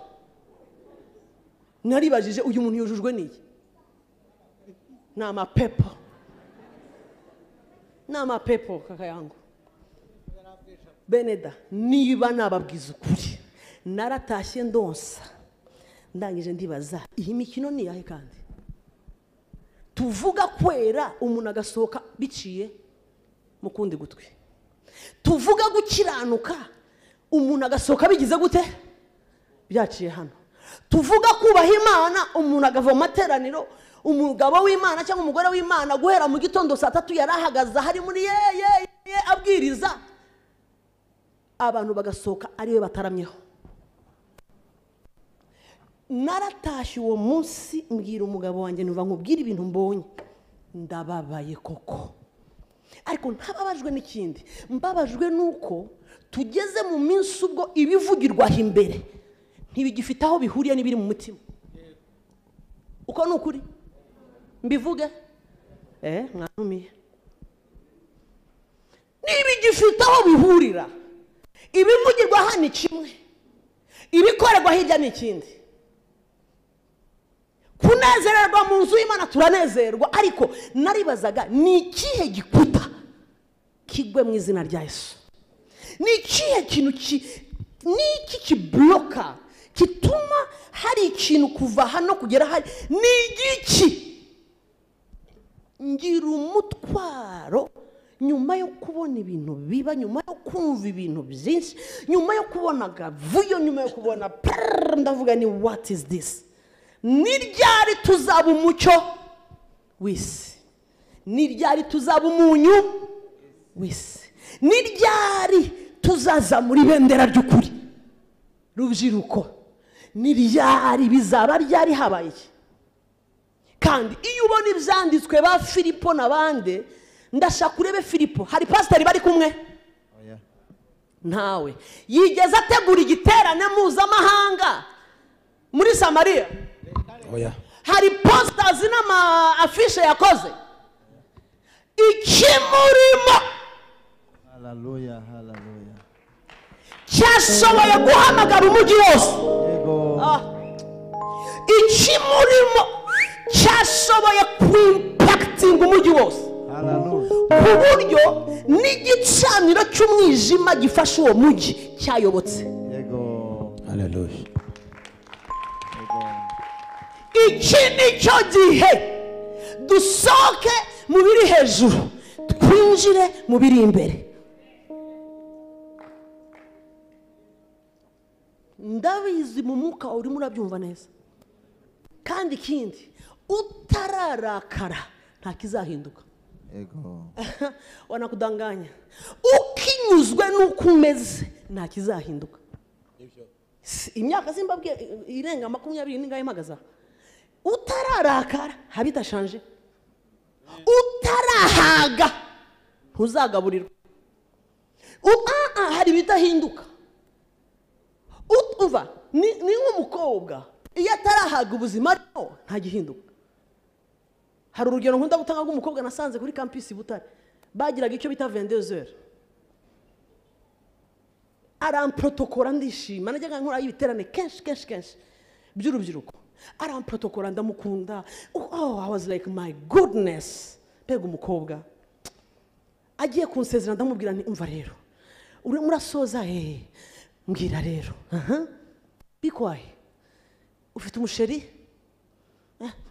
Naribajije uyu muntu yujujwe n'iki? Ni amapepo. Ni amapepo kaka yangu. Beneda, niba nababwiza ukuri, naratashye ndonsa. Ndangije ndibaza, iyi mikino ni yahe kandi? Tuvuga kwera umuntu agasohoka biciye mu kundi gutwi. Tuvuga gukiranuka umuntu agasohoka bigize gute? Byaciye hano. Tuvuga kubaha Imana umuntu agava mu materaniro, umugabo w'Imana cyangwa umugore w'Imana guhera mu gitondo saa 3 yarahagaze hari muri ye ye ye abwiriza, abantu bagasohoka ariwe bataramyeho. Naratashye uwo munsi mbwira umugabo wanjye nuva nkubwira ibintu mbonye, ndababaye koko. Ariko ntababajwe n'ikindi, mbabajwe nuko tugeze mu minsi ubwo ibivugirwa imbere ntibigifite aho bihuriye n'ibiri mu mutima. Uko ni ukuri? Mbivuge? Mwanumiye. Ntibigifite aho bihurira. Ibivugirwa hano ni kimwe, ibikorerwa hirya ni ikindi. Kunezererwa mu nzu y'Imana turanezerwa, ariko naribazaga ni ikihe gikuta kigwe mu izina rya Yesu? Ni ikihe kintu ni iki kibloka gituma hari ikintu kuva hano kugera hari? Ni igiki? Ngira umutwaro nyuma yo kubona ibintu biba, nyuma yo kumva ibintu byinshi, nyuma yo kubona gavuyo, nyuma yo kubona ndavuga ni what is this? Ni ryari tuzaba umucyo w'isi? Ni ryari tuzaba umunyu w'isi? Ni ryari tuzazamura ibendera ry'ukuri? Rubyiruko, ni ryari bizaba ryari habaye iki? Kandi iyo ubona ibyanditswe ba Filipo n'abandi, ndashaka urebe Filipo, hari pasiteri bari kumwe? Ntawe. Yigeze ategura igiterane mpuzamahanga muri Samariya? Hari posters n'ama afishe yakoze. Ikimurimo Hallelujah, hallelujah. Cyashoboye guhamagara umujyi wose. Ikimurimo cyashoboye kwimpactinga umujyi wose. Ku buryo n'igicaniro cy'umwijima gifashe uwo mujyi cyayobotse. Hallelujah. Iki nicyo gihe dusohoke mu biri hejuru twinjire mu biri imbere. Ndabizi mu mwuka urimo urabyumva neza. Kandi ikindi, utararakara nta kizahinduka. Wanakudanganya. Ukinyuzwe n'uko umeze nta kizahinduka. Imyaka Zimbabwe irenga 20 n'ingahe mpagaza. Utararakara habitashanje. Utarahaga ntuzagaburirwa. Hari ibidahinduka. Uva ni nk'umukobwa iyo atarahaga ubuzima nta gihinduka. Hari urugero nkunda gutanga rw'umukobwa nasanze kuri campus i Butare, bagiraga icyo bita 22h. Aramprotokora ndishima, najyaga nkora ibiterane kenshi kenshi kenshi by'urubyiruko. Aramprotokora ndamukunda. Oh, I was like my goodness, mbega umukobwa. Agiye kunsezera ndamubwira nti umva rero, murasoza mbwira rero. Bikwaye ufite umusheri?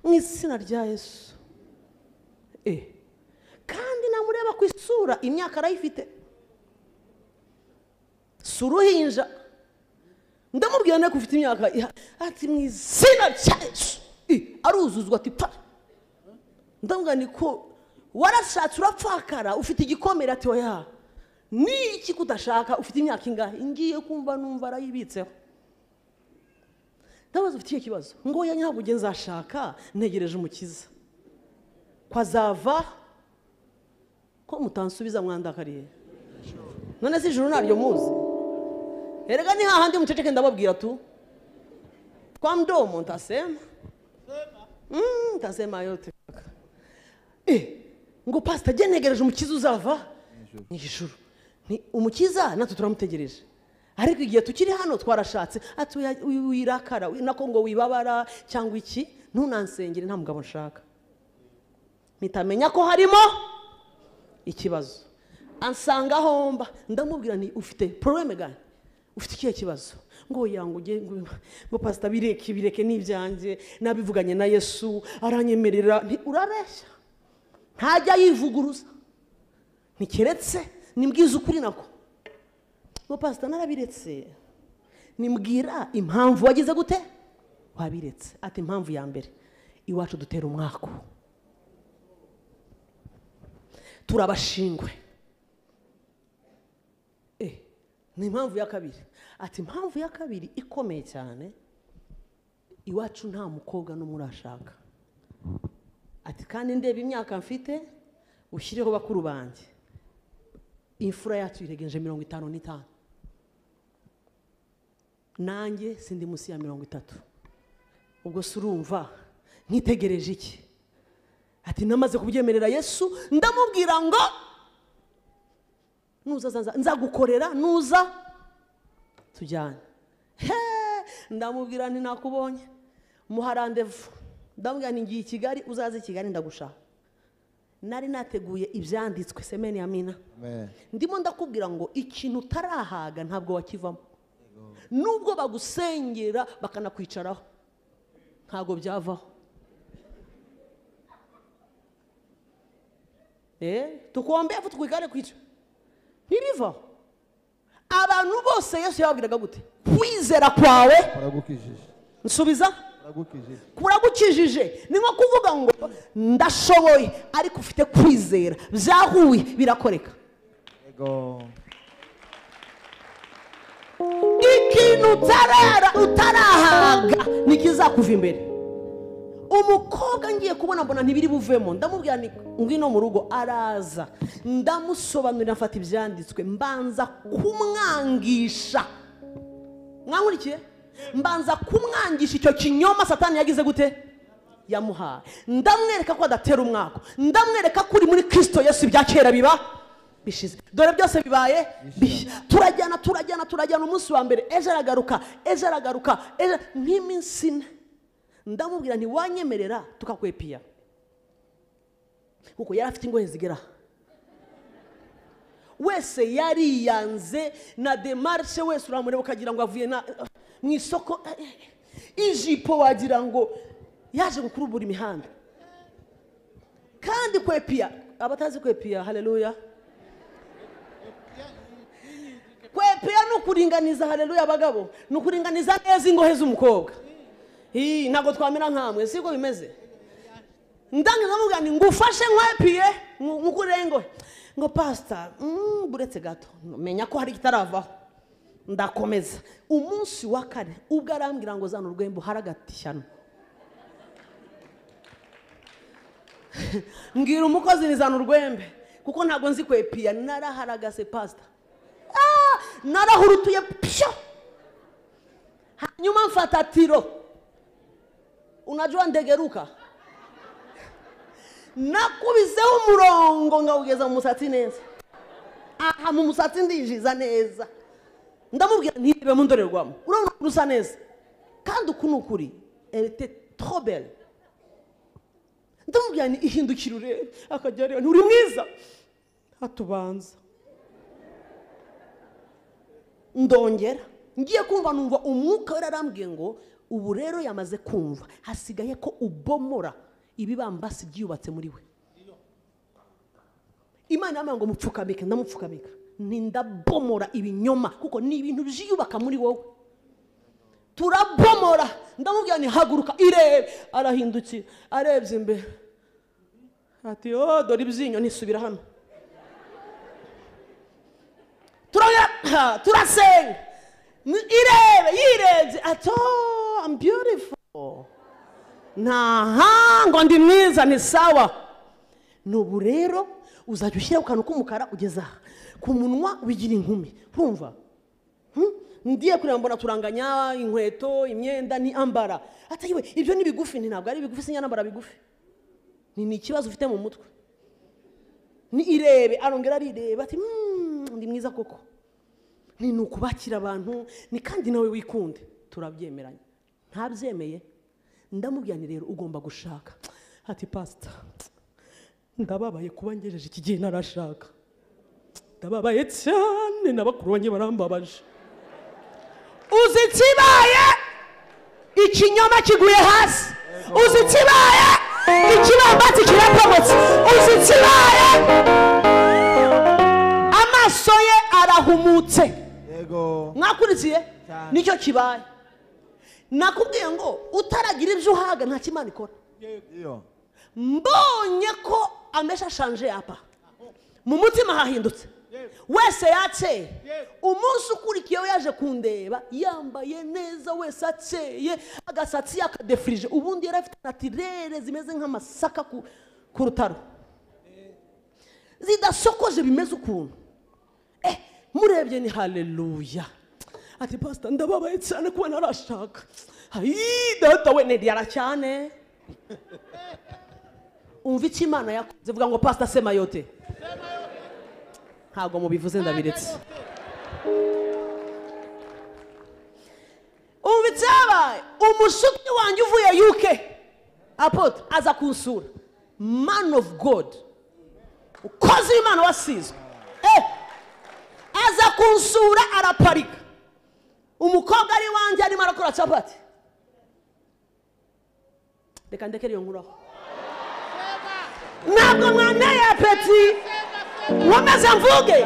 Mu izina rya Yesu. Kandi namureba ku isura imyaka arayifite, si uruhinja. Ndamubwira nako ufite imyaka, ati mu izina rya Yesu. Aruzuzwa ati pa. Ndamubwira ni ko warashatse urapfakara ufite igikomere, ati oya ni iki kudashaka, ufite imyaka ingahe? Ngiye kumva numva arayibitseho. Ndabaza ufite ikihe kibazo? Ngo oya ntabwo ujye nzashaka, ntegereje umukiza ko azava. Ko mutansubiza mwandakariye? None se ijuru naryo muzi? Erega ni hahandi muceceke ndababwira tu. Kwa mdomo ntasema. Ntasema yote. Ngo pastor je ntegereje umukiza uzava mu ijuru. Ni umukiza natwe turamutegereje, ariko igihe tukiri hano twarashatse. Ati wirakara nako ngo wibabara cyangwa iki, ntunansengere nta mugabo nshaka. Mitamenya ko harimo ikibazo. Ansanga homba, ndamubwira nti ufite problème gani, ufite ikihe kibazo? Ngo yangu ngo pastor bireke bireke n'ibyanjye nabivuganye na Yesu aranyemerera. Nti urareshya, ntajya yivuguruza, ntikeretse nimbwiza ukuri nako. Ngo pastor narabiretse. Nimbwira impamvu wagize gute wabiretse. Ati impamvu ya mbere, iwacu dutera umwako, turabashingwe. Ni impamvu ya kabiri. Ati impamvu ya kabiri ikomeye cyane, iwacu nta mukobwa n'umurashaka. Ati kandi ndeba imyaka mfite ushyireho bakuru banjye, imfura yacu iregenje 55, nanjye sindi munsi ya 30. Ubwo se urumva nkitegereje iki? Ati namaze kubyemerera Yesu, ndamubwira ngo nuza nzagukorera, nuza tujyane. Ndamubwira nti nakubonye, muha rendez-vous. Ndamubwira nti ngiye i Kigali, uzaze i Kigali ndagushaka. Nari nateguye ibyanditswe semeni amina. Ndimo ndakubwira ngo ikintu utarahaga ntabwo wakivamo, nubwo bagusengera bakanakwicaraho ntabwo byavaho. Tukuombe afu tukwikare kwica ntibivaho. Abantu bose Yesu yababwiraga gute? Kwizera kwawe kuragukijije. Nsubiza, kuragukijije. Ni nko kuvuga ngo ndashoboye, ariko ufite kwizera, byahuye birakoreka. Yego. Ikintu utarahaga nikizakuva imbere. Umukobwa ngiye kubona mbona ntibiri buvemo, ndamubwira nti ngwino mu rugo, araza. Ndamusobanurira mfata ibyanditswe, mbanza kumwangisha. Mwankurikiye? Mbanza kumwangisha icyo kinyoma Satani yagize gute yamuhaye. Ndamwereka ko adatera umwako, ndamwereka ko uri muri Kristo Yesu ibya kera biba bishize, dore byose bibaye bishya. Turajyana turajyana turajyana. Umunsi wa mbere ejo aragaruka, ejo aragaruka, ejo nk'iminsi ine. Ndamubwira nti wanyemerera tukakwepiya, kuko yari afite ingohe zigera wese yariyanze na demarche wese uramureba ukagira ngo avuye na mu isoko, ijipo wagira ngo yaje gukurubura imihanda. Kandi kwepiya, abatazi kwepiya, haleluya. Kwepiya ni ukuringaniza, haleluya abagabo, ni ukuringaniza neza ingohe z'umukobwa. Ntabwo twamera nkamwe, siko bimeze. Ndangiza mubwira nti ngufashe nkwepiye nkukurire ingohe. Ngo pastor, buretse gato, menya ko hari kitaravaho. Ndakomeza. Umunsi wa kane ubwo arambwira ngo zana urwembo haragatishyano. Mbwira umukozi ni zana urwembe, kuko ntabwo nzi kwepiya. Naraharagase pastor. Narahurutuye pyo. Hanyuma mfata tiro. Unajua ndegeruka. Nakubizeho umurongo ngawugeza mu musatsi neza. Aha mu musatsi ndinjiza neza. Ndamubwira ntibe mu ndorerwamo, urabona urusa neza kandi uku nukuri, elle était trop belle. Ndamubwira nti ihindukira urebe, akajya areba uri mwiza, atubanza. Ndongera ngiye kumva numva umwuka yararambwiye ngo ubu rero yamaze kumva, hasigaye ko ubomora ibibambasi byubatse muri we. Imana yamanga ngo mupfukamike, ndamupfukamika. Ndabomora ibinyoma kuko ni ibintu byiyubaka muri wowe. Turabomora. Ndamubwira nti haguruka irebe. Arahindukira arebye imbere, ati oh dore ibyinyo, nisubira hano. Turasenga irebe, yirebye ati oh I'm beautiful, ntaha ngo ndi mwiza, ni sawa. Nubu rero uzajya ushyiraho akantu k'umukara ugeza aha ku munwa wigira inkumi, nkumva ndiye kureba mbona turanganya inkweto, imyenda ni ambara. Ati yewe ibyo ni bigufi. Ntabwo ari bigufi, sinyambara bigufi. Ni ikibazo ufite mu mutwe. Ni irebe, arongera arireba ati Ndi mwiza koko, ni nukubakira abantu, ni kandi nawe wikunde. Turabyemeranya. Ntabyemeye, ndamubwira nti rero ugomba gushaka. Ati pastor, ndababaye kuba ngejeje iki gihe ntarashaka, ndababaye cyane, n'abakuru banjye barambabaje. Uzi ikibaye? Ikinyoma kiguye hasi. Uzi ikibaye? Ikibambasi kirapomotse. Uzi ikibaye? Amaso ye arahumutse. Yego. Mwakurikiye? Nicyo kibaye. Nakubwiye ngo utaragira ibyo uhaga nta kimana ikora. Iyo. Mbonye ko amesha shanje apa, mu mutima hahindutse, wese yakeye. Umunsi ukurikiyeho yaje kundeba yambaye neza, wese akeye, agasatsi yakadefirije. Ubundi yari afite natirere zimeze nk'amasaka ku rutaro, zidasokoje, bimeze ukuntu. Murebye ni haleluya. Ati pastor, ndababaye cyane kuba ntarashaka. Ayi data we, ntibyara cyane. Umva icyo Imana yakoze, vuga ngo pastor sema yote. Ntabwo mubivuze ndabiretse. Umva icyabaye, umushuti wanjye uvuye UK, apotre, aza kunsura. Man of God, ukoze Imana wasizwe. Aza kunsura araparika. Umukobwa ari wanjye arimo arakora capati. Reka ndekere iyo nkuru aho. Ntabwo mwaneye apeti, nkomeze mvuge.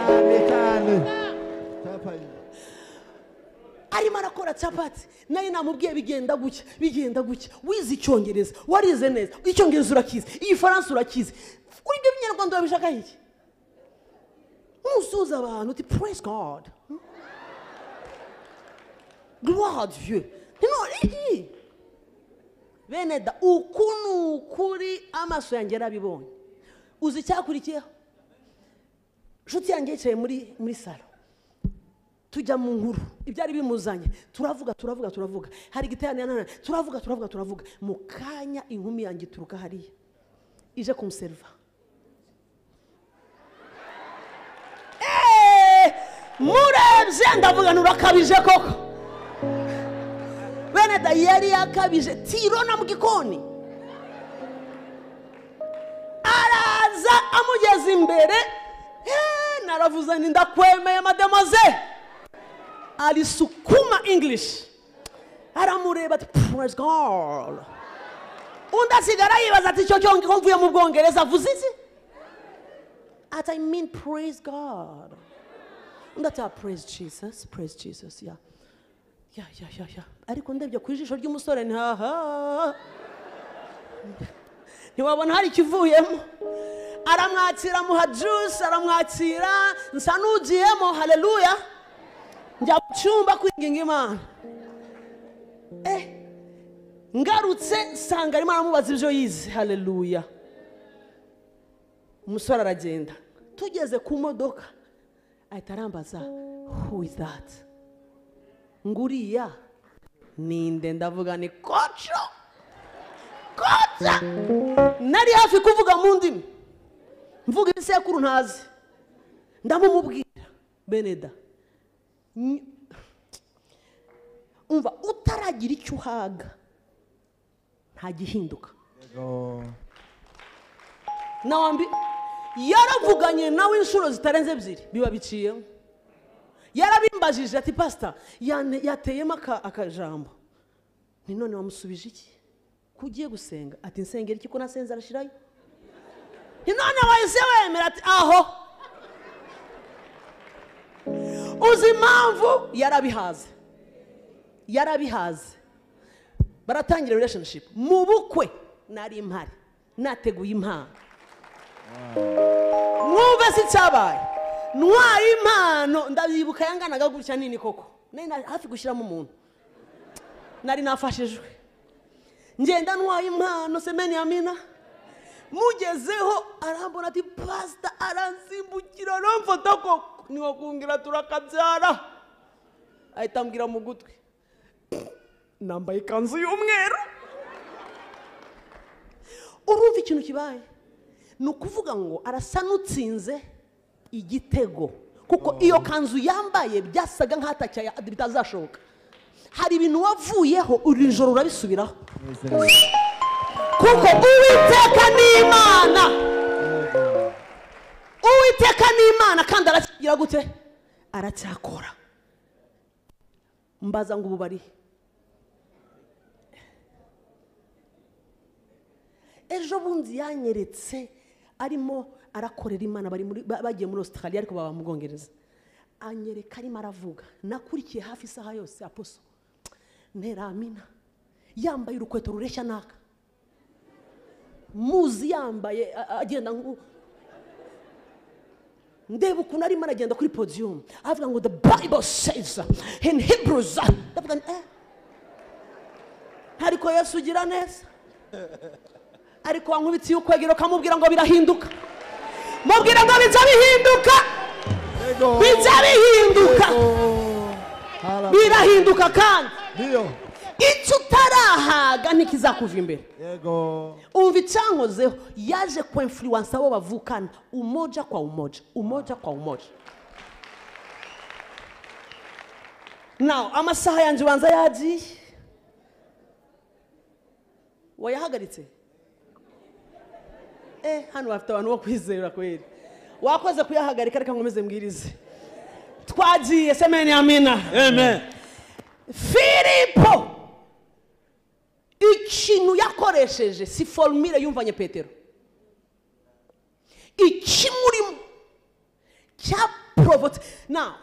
Arimo arakora capati, nayo namubwiye bigenda gutya, bigenda gutya. Wize icyongereza, warize neza, icyongereza urakizi, igifaransa urakizi, kuri ibyo binyarwanda wabishaka iki? Musuza abantu uti praise God, gloire à Dieu. Bene da, uku ni ukuri, amaso yanjye yarabibonye. Uzi icyakurikiyeho? Inshuti yanjye yicaye muri salo, tujya mu nkuru ibyari bimuzanye, turavuga turavuga turavuga, hari igiterane, turavuga turavuga turavuga. Mu kanya inkumi yanjye ituruka hariya ije kumuseriva. Murebye ndavuga nturakabije koko. Bene da, yari yakabije tirona mu gikoni. Araza amugeza imbere. Naravuze nti ndakwemeye mademoiselle. Alisukuma English. Aramureba ati praise God. Undi asigara yibaza ati icyo cyo mvuye mu Bwongereza avuze iki? Ati I mean praise God. Undi ati praise Jesus, praise Jesus, yeah. Ya ya ya ya. Ariko ndebye ku ijisho ry'umusore nti haha, ntiwabona hari ikivuyemo. Aramwakira, amuha juice, aramwakira, nsa n'ugiyemo. Haleluya. Njya mu cyumba kwinginga Imana. Ngarutse nsanga arimo aramubaza ibyo yize. Haleluya. Umusore aragenda. Tugeze ku modoka ahita arambaza who is that? Nguriya ninde? Ndavuga ni koco koca. Nari hafi kuvuga mu ndimi, mvuga ibisekuru ntazi. Ndamumubwira Beneda, umva utaragira icyo uhaga nta gihinduka. Nawambi yaravuganye nawe inshuro zitarenze 2 biba biciyemo. Yarabimbajije ati pastor, yateyemo akajambo. Ni none wamusubije iki? Ko ugiye gusenga? Ati nsengera iki ko nasenze arashirayo? Ni none wahise wemera? Ati aho. Uzi impamvu? Yarabihaze, yarabihaze. Baratangira relationship. Mu bukwe nari impari, nateguye impano. Mwumve si cyabaye. Ntwaye impano, ndabyibuka yanganaga gutya nini koko. Nari hafi gushyiramo umuntu. Nari nafashijwe. Ngenda ntwaye impano, semeni amina. Mugezeho arambona ati pastor, aransimbukira aramfata koko. Niwo kumbwira turakabyara. Ahita ambwira mu gutwi, nambaye ikanzu y'umweru. Urumva ikintu kibaye? Ni ukuvuga ngo arasa n'utsinze igitego. Kuko iyo kanzu yambaye byasaga nk'atacya bitazashoboka. Hari ibintu wavuyeho uri joro urabisubiraho. Kuko Uwiteka ni Imana. Uwiteka ni Imana kandi arakigira gute? Aracyakora. Mbaza ngo ubu bari. Ejo bundi yanyeretse arimo arakorera Imana, bari muri bagiye muri Australia ariko baba mu Bwongereza. Anyereka arimo aravuga, nakurikiye hafi isaha yose aposo. Nteramina yambaye urukweto rureshya naka. Muzi yambaye agenda ndeba ukuntu arimo aragenda kuri podium avuga ngo the Bible says in Hebrews. Ndavuga ariko Yesu ugira neza. Ariko wankubitiye ukwegero kamubwira ngo birahinduka. Mubwira ngo biza bihinduka. Biza bihinduka. Birahinduka kandi. Icyo utarahaga ntikizakuva imbere. Yego. Umva icyankozeho, yaje ku influence abo bavukana umoja kwa umoja, umoja kwa umoja. Now amasaha yanjye ubanza yagiye. Wayahagaritse? Hano bafite abantu bo kwizera kweri. Wakoze kuyahagarika, reka nkomeze mbwirize. Twagiye, semeni amina. Amen. Filipo ikintu yakoresheje si formule yumvanye Petero. Ikimurimo cyaprovote. Now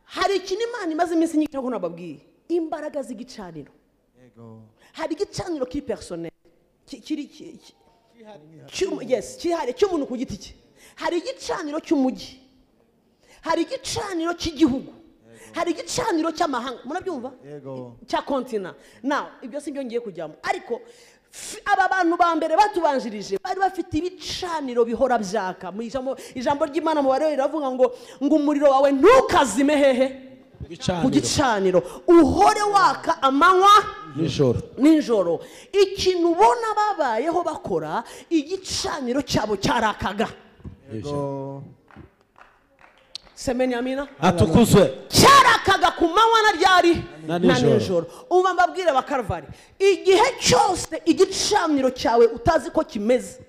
hari ikintu Imana imaze iminsi nyinshi ntabwo nababwiye, imbaraga z'igicaniro. Yego. Hari igicaniro kiri personnel, kiri yes, cyihariye cy'umuntu ku giti cye. Hari igicaniro cy'umujyi, hari igicaniro cy'igihugu, hari igicaniro cy'amahanga. Murabyumva? Yego. Cya kontina. Now ibyo si byo ngiye kujyamo, ariko aba bantu ba mbere batubanjirije bari bafite ibicaniro bihora byaka. Mu ijambo ry'Imana mu Balewi riravuga ngo umuriro wawe ntukazime hehe? Ku gicaniro, uhore waka amanywa nijoro. Nijoro. Ikintu ubona babayeho bakora, igicaniro cyabo cyarakaga. Yego. Semeni amina. Atukuzwe. Cyarakaga ku manywa na ryari na na nijoro. Umva mbabwire ba Calvary, igihe cyose igicaniro cyawe utazi ko kimeze,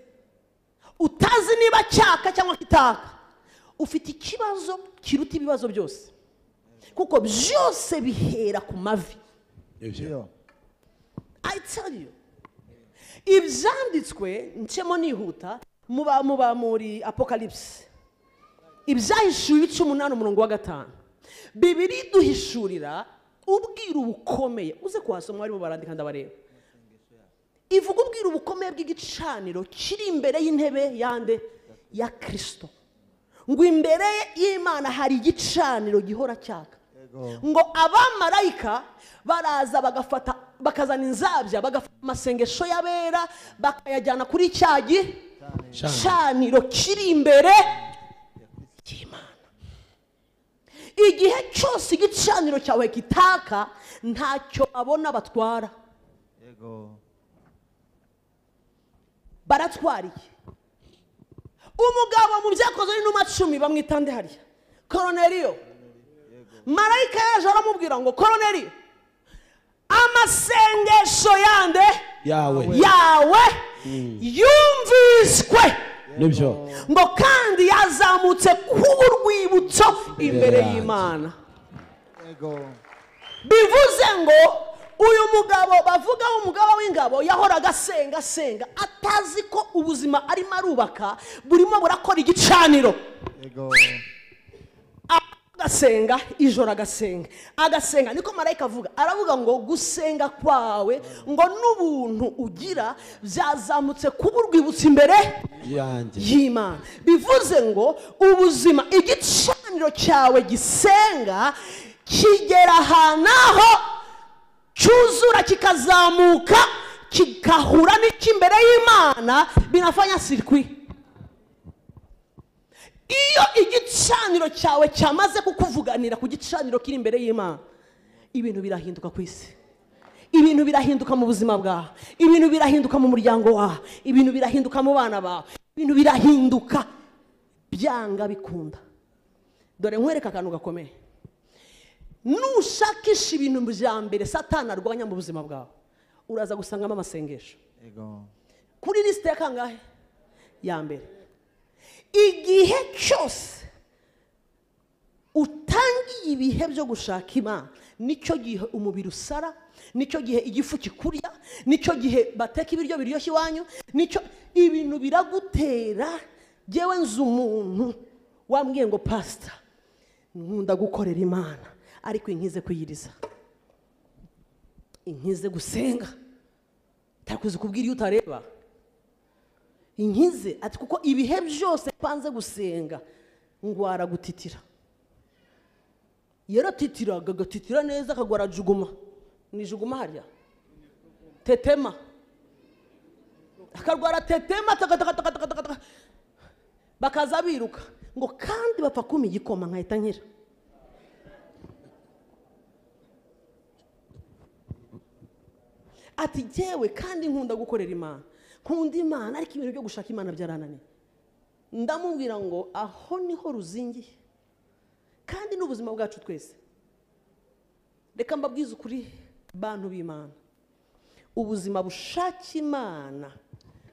utazi niba cyaka cyangwa kitaka, ufite ikibazo kiruta ibibazo byose. Kuko byose bihera ku mavi. I tell you, ibyanditswe ncemo nihuta muba muri Apocalypse, ibyahishuwe ibice 8 umurongo wa 5, Bibiri duhishurira ubwiru bukomeye. Uze kuhasoma barimo barandika ndabareba. Ivuga ubwiru bukomeye bw'igicaniro kiri imbere y'intebe yande ya Kristo. Ngo imbere y'Imana hari igicaniro gihora cyaka. Ngo abamarayika baraza bagafata, bakazana inzabya, bagafata amasengesho y'abera bakayajyana kuri cyagi caniro kiri imbere y'Imana. Igihe cyose igicaniro cyawe kitaka, ntacyo abona batwara. Yego. Baratwariye. Umugabo mu byakozwe n'intumwa 10 bamwitande hariya, Koroneliyo. Marayika yaje aramubwira ngo Koroneliyo, amasengesho yande yawe yumviswe. Nibyo. Ngo kandi yazamutse kuba urwibutso imbere y'Imana. Yego. Bivuze ngo uyu mugabo bavuga umugabo w'ingabo yahoraga asenga asenga atazi ko ubuzima arimo arubaka burimo burakora igicaniro. Yego. Agasenga ijoro agasenga agasenga, niko marayika avuga, aravuga ngo gusenga kwawe ngo n'ubuntu ugira byazamutse kuba urwibutso imbere y'Imana. Bivuze ngo ubuzima igicaniro cyawe gisenga kigera ahantu aho cyuzura kikazamuka kikahura n'icy'imbere y'Imana, binafanya circuit. Iyo igicaniro cyawe cyamaze kukuvuganira ku gicaniro kiri imbere y'Imana, ibintu birahinduka ku isi, ibintu birahinduka mu buzima bwawe, ibintu birahinduka mu muryango wawe, ibintu birahinduka mu bana bawe, ibintu birahinduka byanga bikunda. Dore nkwereka akantu gakomeye. Nushakisha ibintu bya mbere Satani arwanya mu buzima bwawe, uraza gusangamo amasengesho. Yego. Kuri liste ya kangahe? Ya mbere. Igihe cyose utangiye ibihe byo gushaka Imana, nicyo gihe umubiri usara, nicyo gihe igifu kikurya, nicyo gihe bateka ibiryo biryoshye iwanyu, nicyo ibintu biragutera. Jewe nzi umuntu wambwiye ngo pastor, nkunda gukorera Imana ariko inkize kwiyiriza, inkize gusenga, takuzi kubwira iyo utareba, inkize ati kuko ibihe byose panze gusenga ngwara gutitira. Yaratitiraga agatitira neza akagwara juguma, ni juguma harya tetema, akarwara tetema taka, bakaza biruka ngo kandi bapfa kuma igikoma nkahita nkira. Ati jewe kandi nkunda gukorera Imana, nkunda Imana ariko ibintu byo gushaka Imana byarananiye. Ndamubwira ngo aho niho ruzingiye kandi n'ubuzima bwacu twese. Reka mbabwize ukuri bantu b'Imana, ubuzima bushaka Imana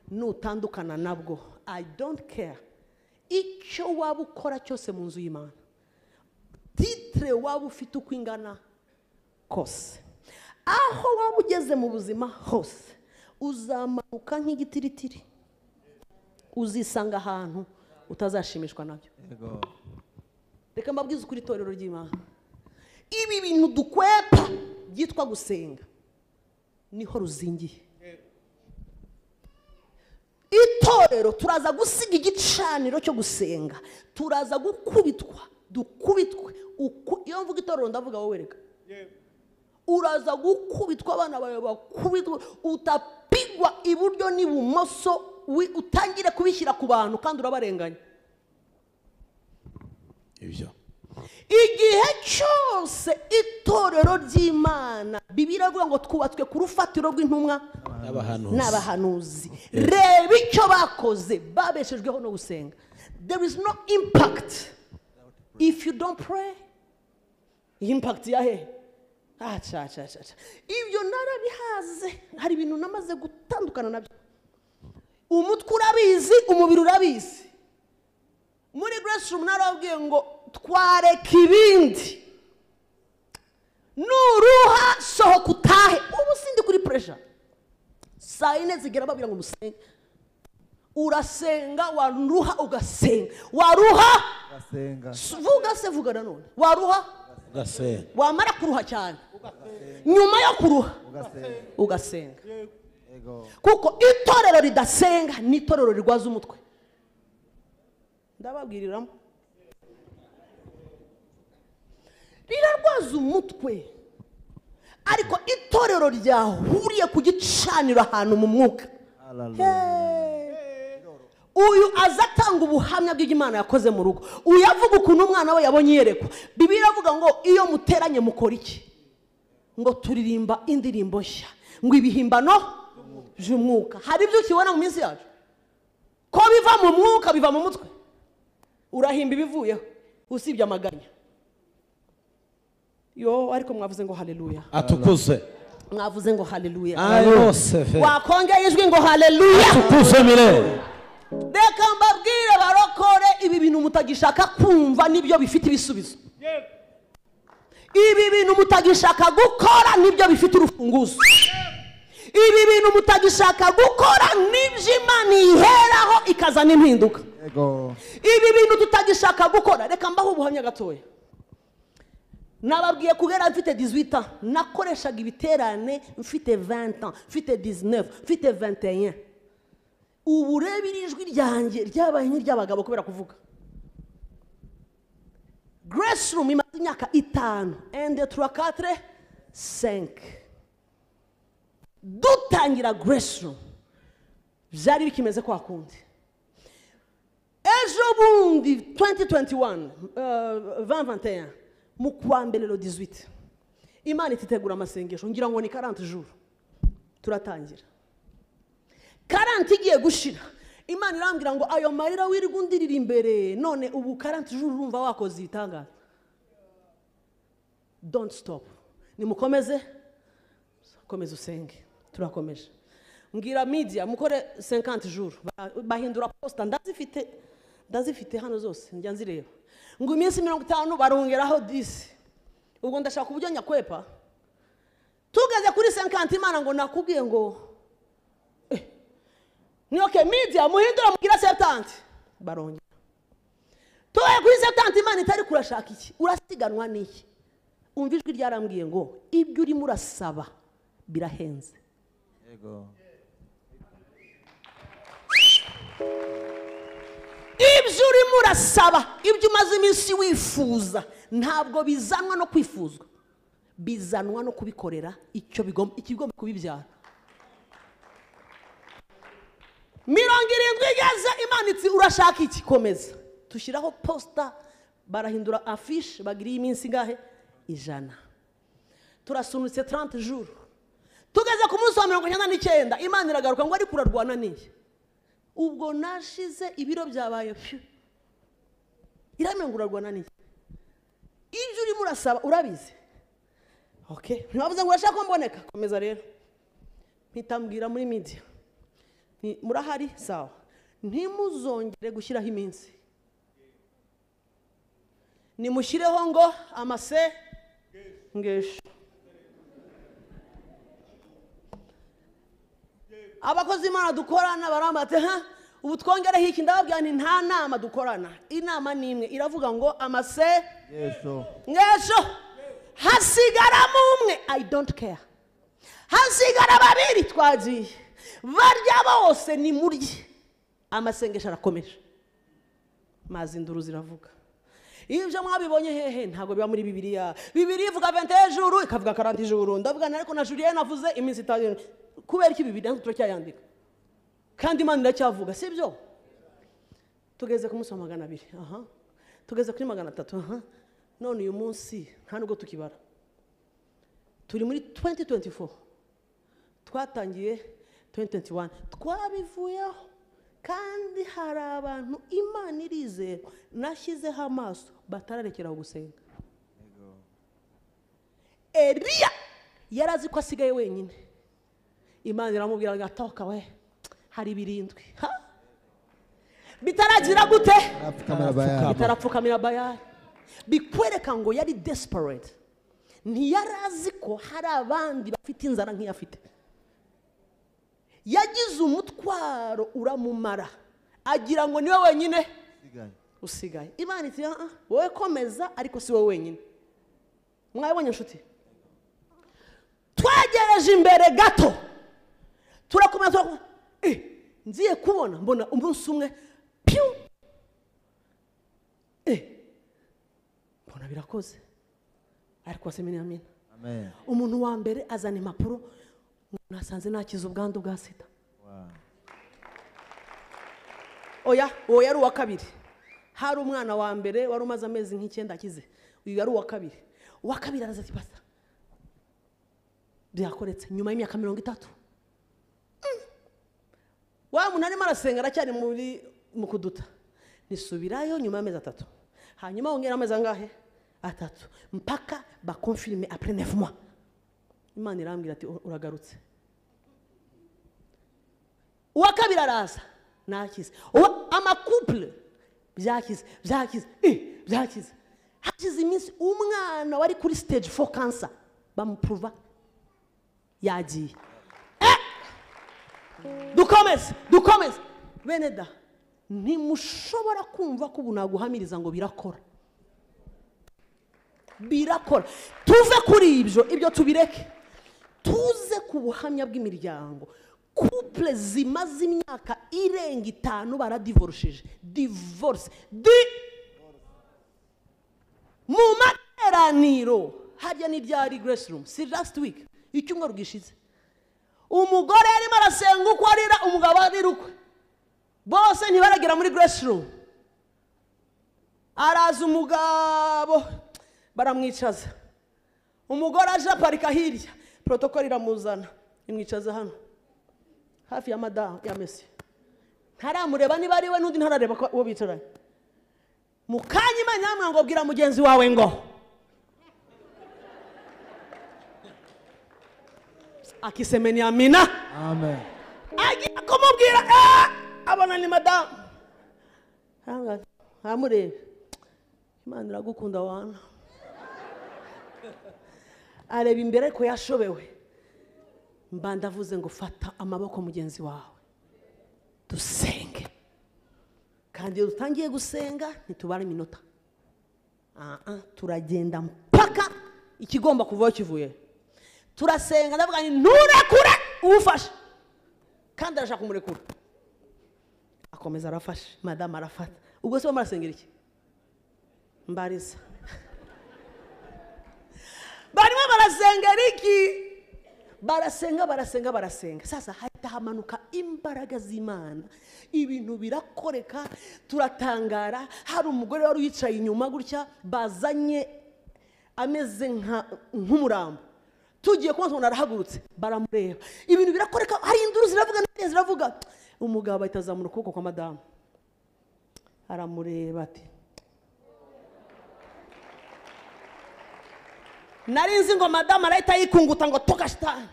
nutandukana nabwo, I don't care icyo waba ukora cyose mu nzu y'Imana, titre waba ufite uko ingana kose, aho waba ugeze mu buzima hose, uzamanuka nk'igitiritiri, uzisanga ahantu utazashimishwa nabyo. Yego. Reka mbabwize ukuri itorero ry'Imana, ibi bintu dukwepa byitwa gusenga niho ruzingiye. Itorero turaza gusiga igicaniro cyo gusenga, turaza gukubitwa, dukubitwe. Iyo mvuga itorero ndavuga wowe reka. Uraza gukubitwa, abana bawe bakubitwa, utapigwa iburyo n'ibumoso, utangire kubishyira ku bantu kandi urabarenganya. Ibyo. Igihe cyose itorero ry'Imana, Bibiliya iravuga ngo twubatswe ku rufatiro rw'intumwa n'abahanuzi. Reba icyo bakoze, babeshejweho no gusenga. There is no impact if you don't pray. Impact ya he? Cha. Ibyo narabihaze, hari ibintu namaze gutandukana nabyo. Umutwe urabizi, umubiri urabizi. Muri Grace Room narababwiye ngo twareka ibindi, nuruha sohoka utahe. Ubu sindi kuri pressure. Saa yine zigera babwira ngo musenge, urasenga, waruha ugasenga, waruha ugasenga, vuga se, vuga nanone, waruha ugasenga, wamara kuruha cyane, nyuma yo kuruha ugasenga. Yego. Kuko itorero ridasenga ni itorero rirwaza umutwe. Ndababwiriramo, rirarwaza umutwe. Ariko itorero ryahuriye ku gicaniro ahantu mu mwuka, uyu azatanga ubuhamya bw'Imana yakoze mu rugo, uyu avuga ukuntu umwana we yabonye iyerekwa. Bibiliya iravuga ngo iyo muteranye mukora iki? Ngo turirimba indirimbo nshya, ngo ibihimbano by'umwuka. Hari ibyo ukibona mu minsi yacu ko biva mu mwuka, biva mu mutwe, urahimba ibivuyeho usibye amaganya. Yo, ariko mwavuze ngo haleluya. Atukuze. Mwavuze ngo haleluya. Ayose. Wakongeye ijwi ngo haleluya. Atukuze milele. Reka mbabwire barokore, ibi bintu mutagishaka kumva nibyo bifite ibisubizo. Ibi bintu mutagishaka gukora nibyo bifite urufunguzo. Ibi bintu mutagishaka gukora nibyo Imana iheraho ikazana impinduka. Yego. Ibi bintu tutagishaka gukora, reka mbaho ubuhamya gatoya. Nababwiye kugera mfite 18 ans, nakoreshaga ibiterane mfite 20 ans, mfite 19, mfite 21. Ubu reba iri jwi ryanjye ryabaye nk'iry'abagabo kubera kuvuga. Grace Room imaze imyaka 5, 1 2 3 4 5. Dutangira Grace Room byari bikimeze kwa kundi. Ejo bundi 2021, 2021, mu kwa mbere le 18, Imana ititegura amasengesho, ngira ngo ni 40 jours. Turatangira. 40 igiye gushira, Imana irambwira ngo ayo marira wirirwa undirira imbere none ubu 40 jours urumva wakoze itangaza. Don't stop. Nimukomeze, komeza usenge. Turakomeje. Mbwira media mukore 50 jours bahindura posta, ndazifite hano zose njya nzireba. Ngo iminsi 50 barongeraho 10. Ubwo ndashaka uburyo nyakwepa. Tugeze kuri 50 Imana ngo nakubwiye ngo ni okay media muhindura mugira 70 barongera. Tuwe kuri 70 Imana itari kurashaka iki? Urasiganwa niki? Umva ijwi ryarambwiye ngo ibyo urimo urasaba birahenze. Yego. Ibyo urimo urasaba, ibyo umaze iminsi wifuza, ntabwo bizanwa no kwifuzwa, bizanwa no kubikorera icyo bigomba, ikigomba kubibyara. 70 igeze Imana iti urashaka iki? Komeza. Tushyiraho posta, barahindura affiche, bagiriye iminsi ngahe? 100. Turasunutse 30 jours. Tugeze ku munsi wa 99 Imana iragaruka ngo ariko urarwana n'iyi. Ubwo nashize ibiro byabaye pyu. Iramenya ngo urarwana n'iyi. Ibyo urimo urasaba urabizi. Okay, ntibavuze ngo urashaka ko mboneka. Komeza rero. Mpitambwira muri media. Murahari sawa. Ntimuzongere gushyiraho iminsi. Nimushyireho ngo amase ngesho. Abakozi Imana dukorana barambate ha ubu twongereho iki? Ndababwira nti nta nama dukorana. Inama ni imwe iravuga ngo amase ngesho. Ngesho. Hasigaramo umwe, I don't care. Hasigara babiri twagiye. Barya bose ni murye. Amasengesho arakomeje. Mazi induru ziravuga. Ibyo mwabibonye hehe? Ntabwo biba muri Bibiliya. Bibiliya ivuga 21 jours ikavuga 40 jours. Ndavuga ariko na Julien avuze iminsi itanu. Kubera iki Bibiliya turacyayandika? Kandi Imana iracyavuga, sibyo? Tugeze ku munsi wa 200. Aha. Tugeze kuri 300. Aha. None uyu munsi nta nubwo tukibara. Turi muri 2024. Twatangiye 2021. Twabivuyeho. Kandi hari abantu Imana irizera nashyizeho amaso batararekeraho gusenga. Eliya yarazi ko asigaye wenyine. Imana iramubwira ngo atoka we, hari 7. Bitaragira gute? Bitarapfukamira Bayali. Bikwereka ngo yari desperate. Ntiyarazi ko hari abandi bafite inzara nk'iyafite. Yagize umutwaro uramumara, agira ngo niwe wenyine usigaye. Imana iti wowe komeza, ariko si wowe wenyine. Mwabonye inshuti? Twegereje imbere gato turakomeza, ngiye kubona mbona umunsi umwe piu, mbona birakoze. Ariko asemene amina. Amen. Umuntu wa mbere azana impapuro, nasanze nakiza ubwandu bwa sida. Wow. Oya, uwo yari uwa kabiri. Hari umwana wa mbere wari umaze amezi nk'icyenda akize. Uyu yari uwa kabiri. Uwa kabiri araza ati basa. Byakoretse nyuma y'imyaka 30. Wa muntu arimo arasenga aracyari muri mu kuduta. Nisubirayo nyuma y'amezi 3. Hanyuma wongera amezi angahe? 3. Mpaka bakonfirme après 9 mois. Imana irambwira ati uragarutse. Uwa kabiri araza nakize. Ama couple byakize byakize byakize. Hakize iminsi umwana wari kuri stage 4 cancer bamuprova yagiye. Dukomeze dukomeze. Bene da ntimushobora kumva ko ubu naguhamiriza ngo birakora. Birakora. Tuve kuri ibyo, ibyo tubireke. Tuze ku buhamya bw'imiryango. Couple zimaze imyaka irenga 5 baradivorishije. Divorce. Mu materaniro harya ni byari grace room. Si last week. Icyumweru gishize. Umugore yarimo arasenga uko arira, umugabo arira ukwe. Bose ntibaragera muri grace room. Araza umugabo baramwicaza. Umugore aje aparika hirya. Protocol iramuzana imwicaza hano hafi ya madamu ya Messi. Ntaramureba niba ari we n'undi ntarareba ko uwo bicaranye. Mu kanya Imana iramubwira ngo bwira mugenzi wawe ngo akisemeni amina. Amen. Agiye kumubwira abona ni madamu. Aramureba. Imana iragukunda wana. Areba imbere ko yashobewe. Mba ndavuze ngo fata amaboko mugenzi wawe dusenge. Kandi iyo dutangiye gusenga ntitubara iminota. Turagenda mpaka ikigomba kuvaho kivuye. Turasenga ndavuga nti nturekure uwufashe. Kandi arashaka kumurekura. Akomeza arafashe, madamu arafata. Ubwo se barasengera iki? Mbariza. Barimo barasengera iki? Barasenga barasenga barasenga. Sasa hahita hamanuka imbaraga z'Imana. Ibintu birakoreka, turatangara. Hari umugore wari wicaye inyuma gutya bazanye ameze nk'umurambo. Tugiye kubona arahagurutse, baramureba. Ibintu birakoreka, hari induru ziravuga n'izindi ziravuga. Umugabo ahita azamura ukuboko kwa madamu. Aramureba ati nari nzi ngo madamu arahita yikunguta ngo toka shitani.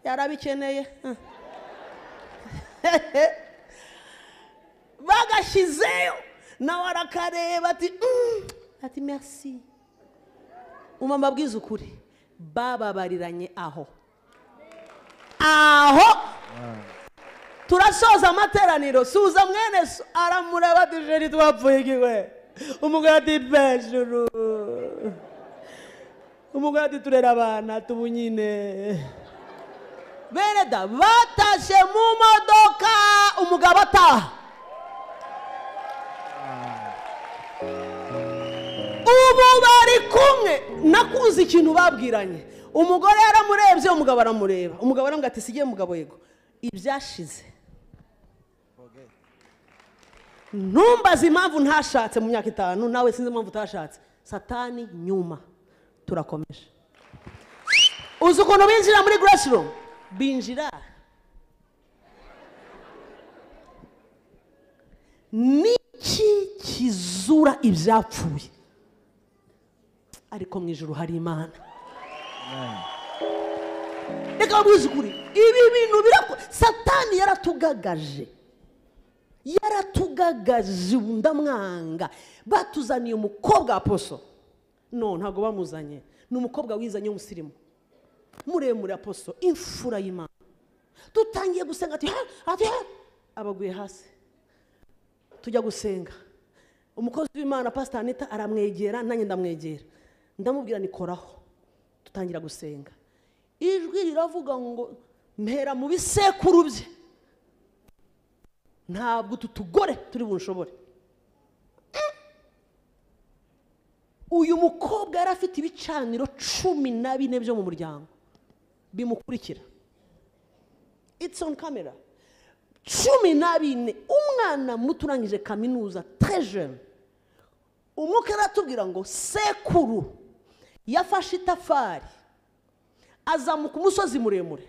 Yarabikeneye. Bagashyizeyo nawe arakareba ati ati merci. Umama abwiza ukuri bababariranye aho. Aho turasoza amateraniro, suza mwene so aramureba ati jeri twapfuye ikiwe. Umugore ati bejuru. Umugore ati turera abana tubunyine. Bene da batashe mu modoka umugabo ataha. Ubu bari kumwe. Nakuze ikintu babwiranye. Umugore yaramurebye, umugabo aramureba. Umugabo aramubwira ati sigiye mugabo yego. Ibyashize. Ntumbaze impamvu ntashatse mu myaka 5, nawe sinzi impamvu utashatse. Satani nyuma. Turakomeje. Uzi ukuntu binjira muri grace room? Binjira. Niki kizura ibyapfuye? Ariko mu ijuru hari Imana. Reka mbabwize ukuri, ibi bintu birako. Satani yaratugagaje. Yaratugagaje ndamwanga. Batuzaniye umukobwa aposo. No, ntago bamuzanye. Ni umukobwa wizanye umusirimu. Muremure aposo, imfura y'Imana. Dutangiye gusenga ati ati abaguye hasi. Tujya gusenga. Umukozi w'Imana Pastor Anita aramwegera, nanjye ndamwegera. Ndamubwira nikoraho. Dutangira gusenga. Ijwi riravuga ngo mpera mu bisekuru bye. Ntabwo utu tugore turi bunshobore. Uyu mukobwa yari afite ibicaniro 14 byo mu muryango bimukurikira. It's on camera. 14. Umwana muto urangije kaminuza très jeune. Umwuka aratubwira ngo sekuru yafashe itafari azamuka umusozi muremure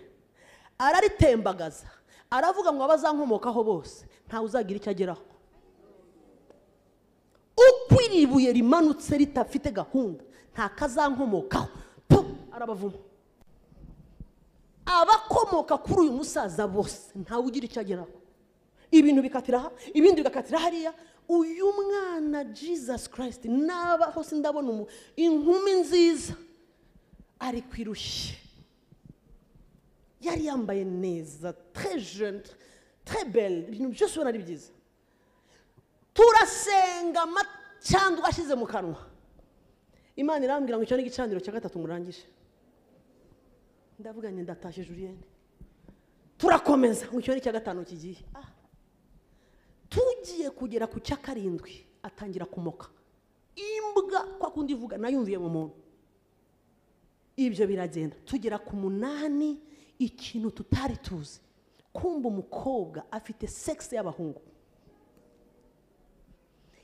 araritembagaza, aravuga ngo abazankomokaho bose ntawe uzagira icyo ageraho. Uko iri buye rimanutse ritafite gahunda nta kazankomokaho. Arabavuma. Abakomoka kuri uyu musaza bose ntawe ugira icyo ageraho. Ibintu bikatira aha, ibindi bigakatira hariya. Uyu mwana Jesus Christ nabaho sindabona inkumi nziza ari kwirushye. Yari yambaye neza, très jeune, très belle, ibintu byose ubona ari byiza. Turasenga amacandwe ashize mu kanwa. Imana irambwira ngo icyo ni igicaniro cya 3 murangije. Ndavuga nti ndatashye Julienne. Turakomeza ngo icyo ni icya 5 kigiye. Tugiye kugera ku cya 7 atangira kumoka. Imbwa kwa kundi ivuga nayumviye mu muntu. Ibyo biragenda tugera ku 8, ikintu tutari tuzi. Kumba umukobwa afite sex y'abahungu.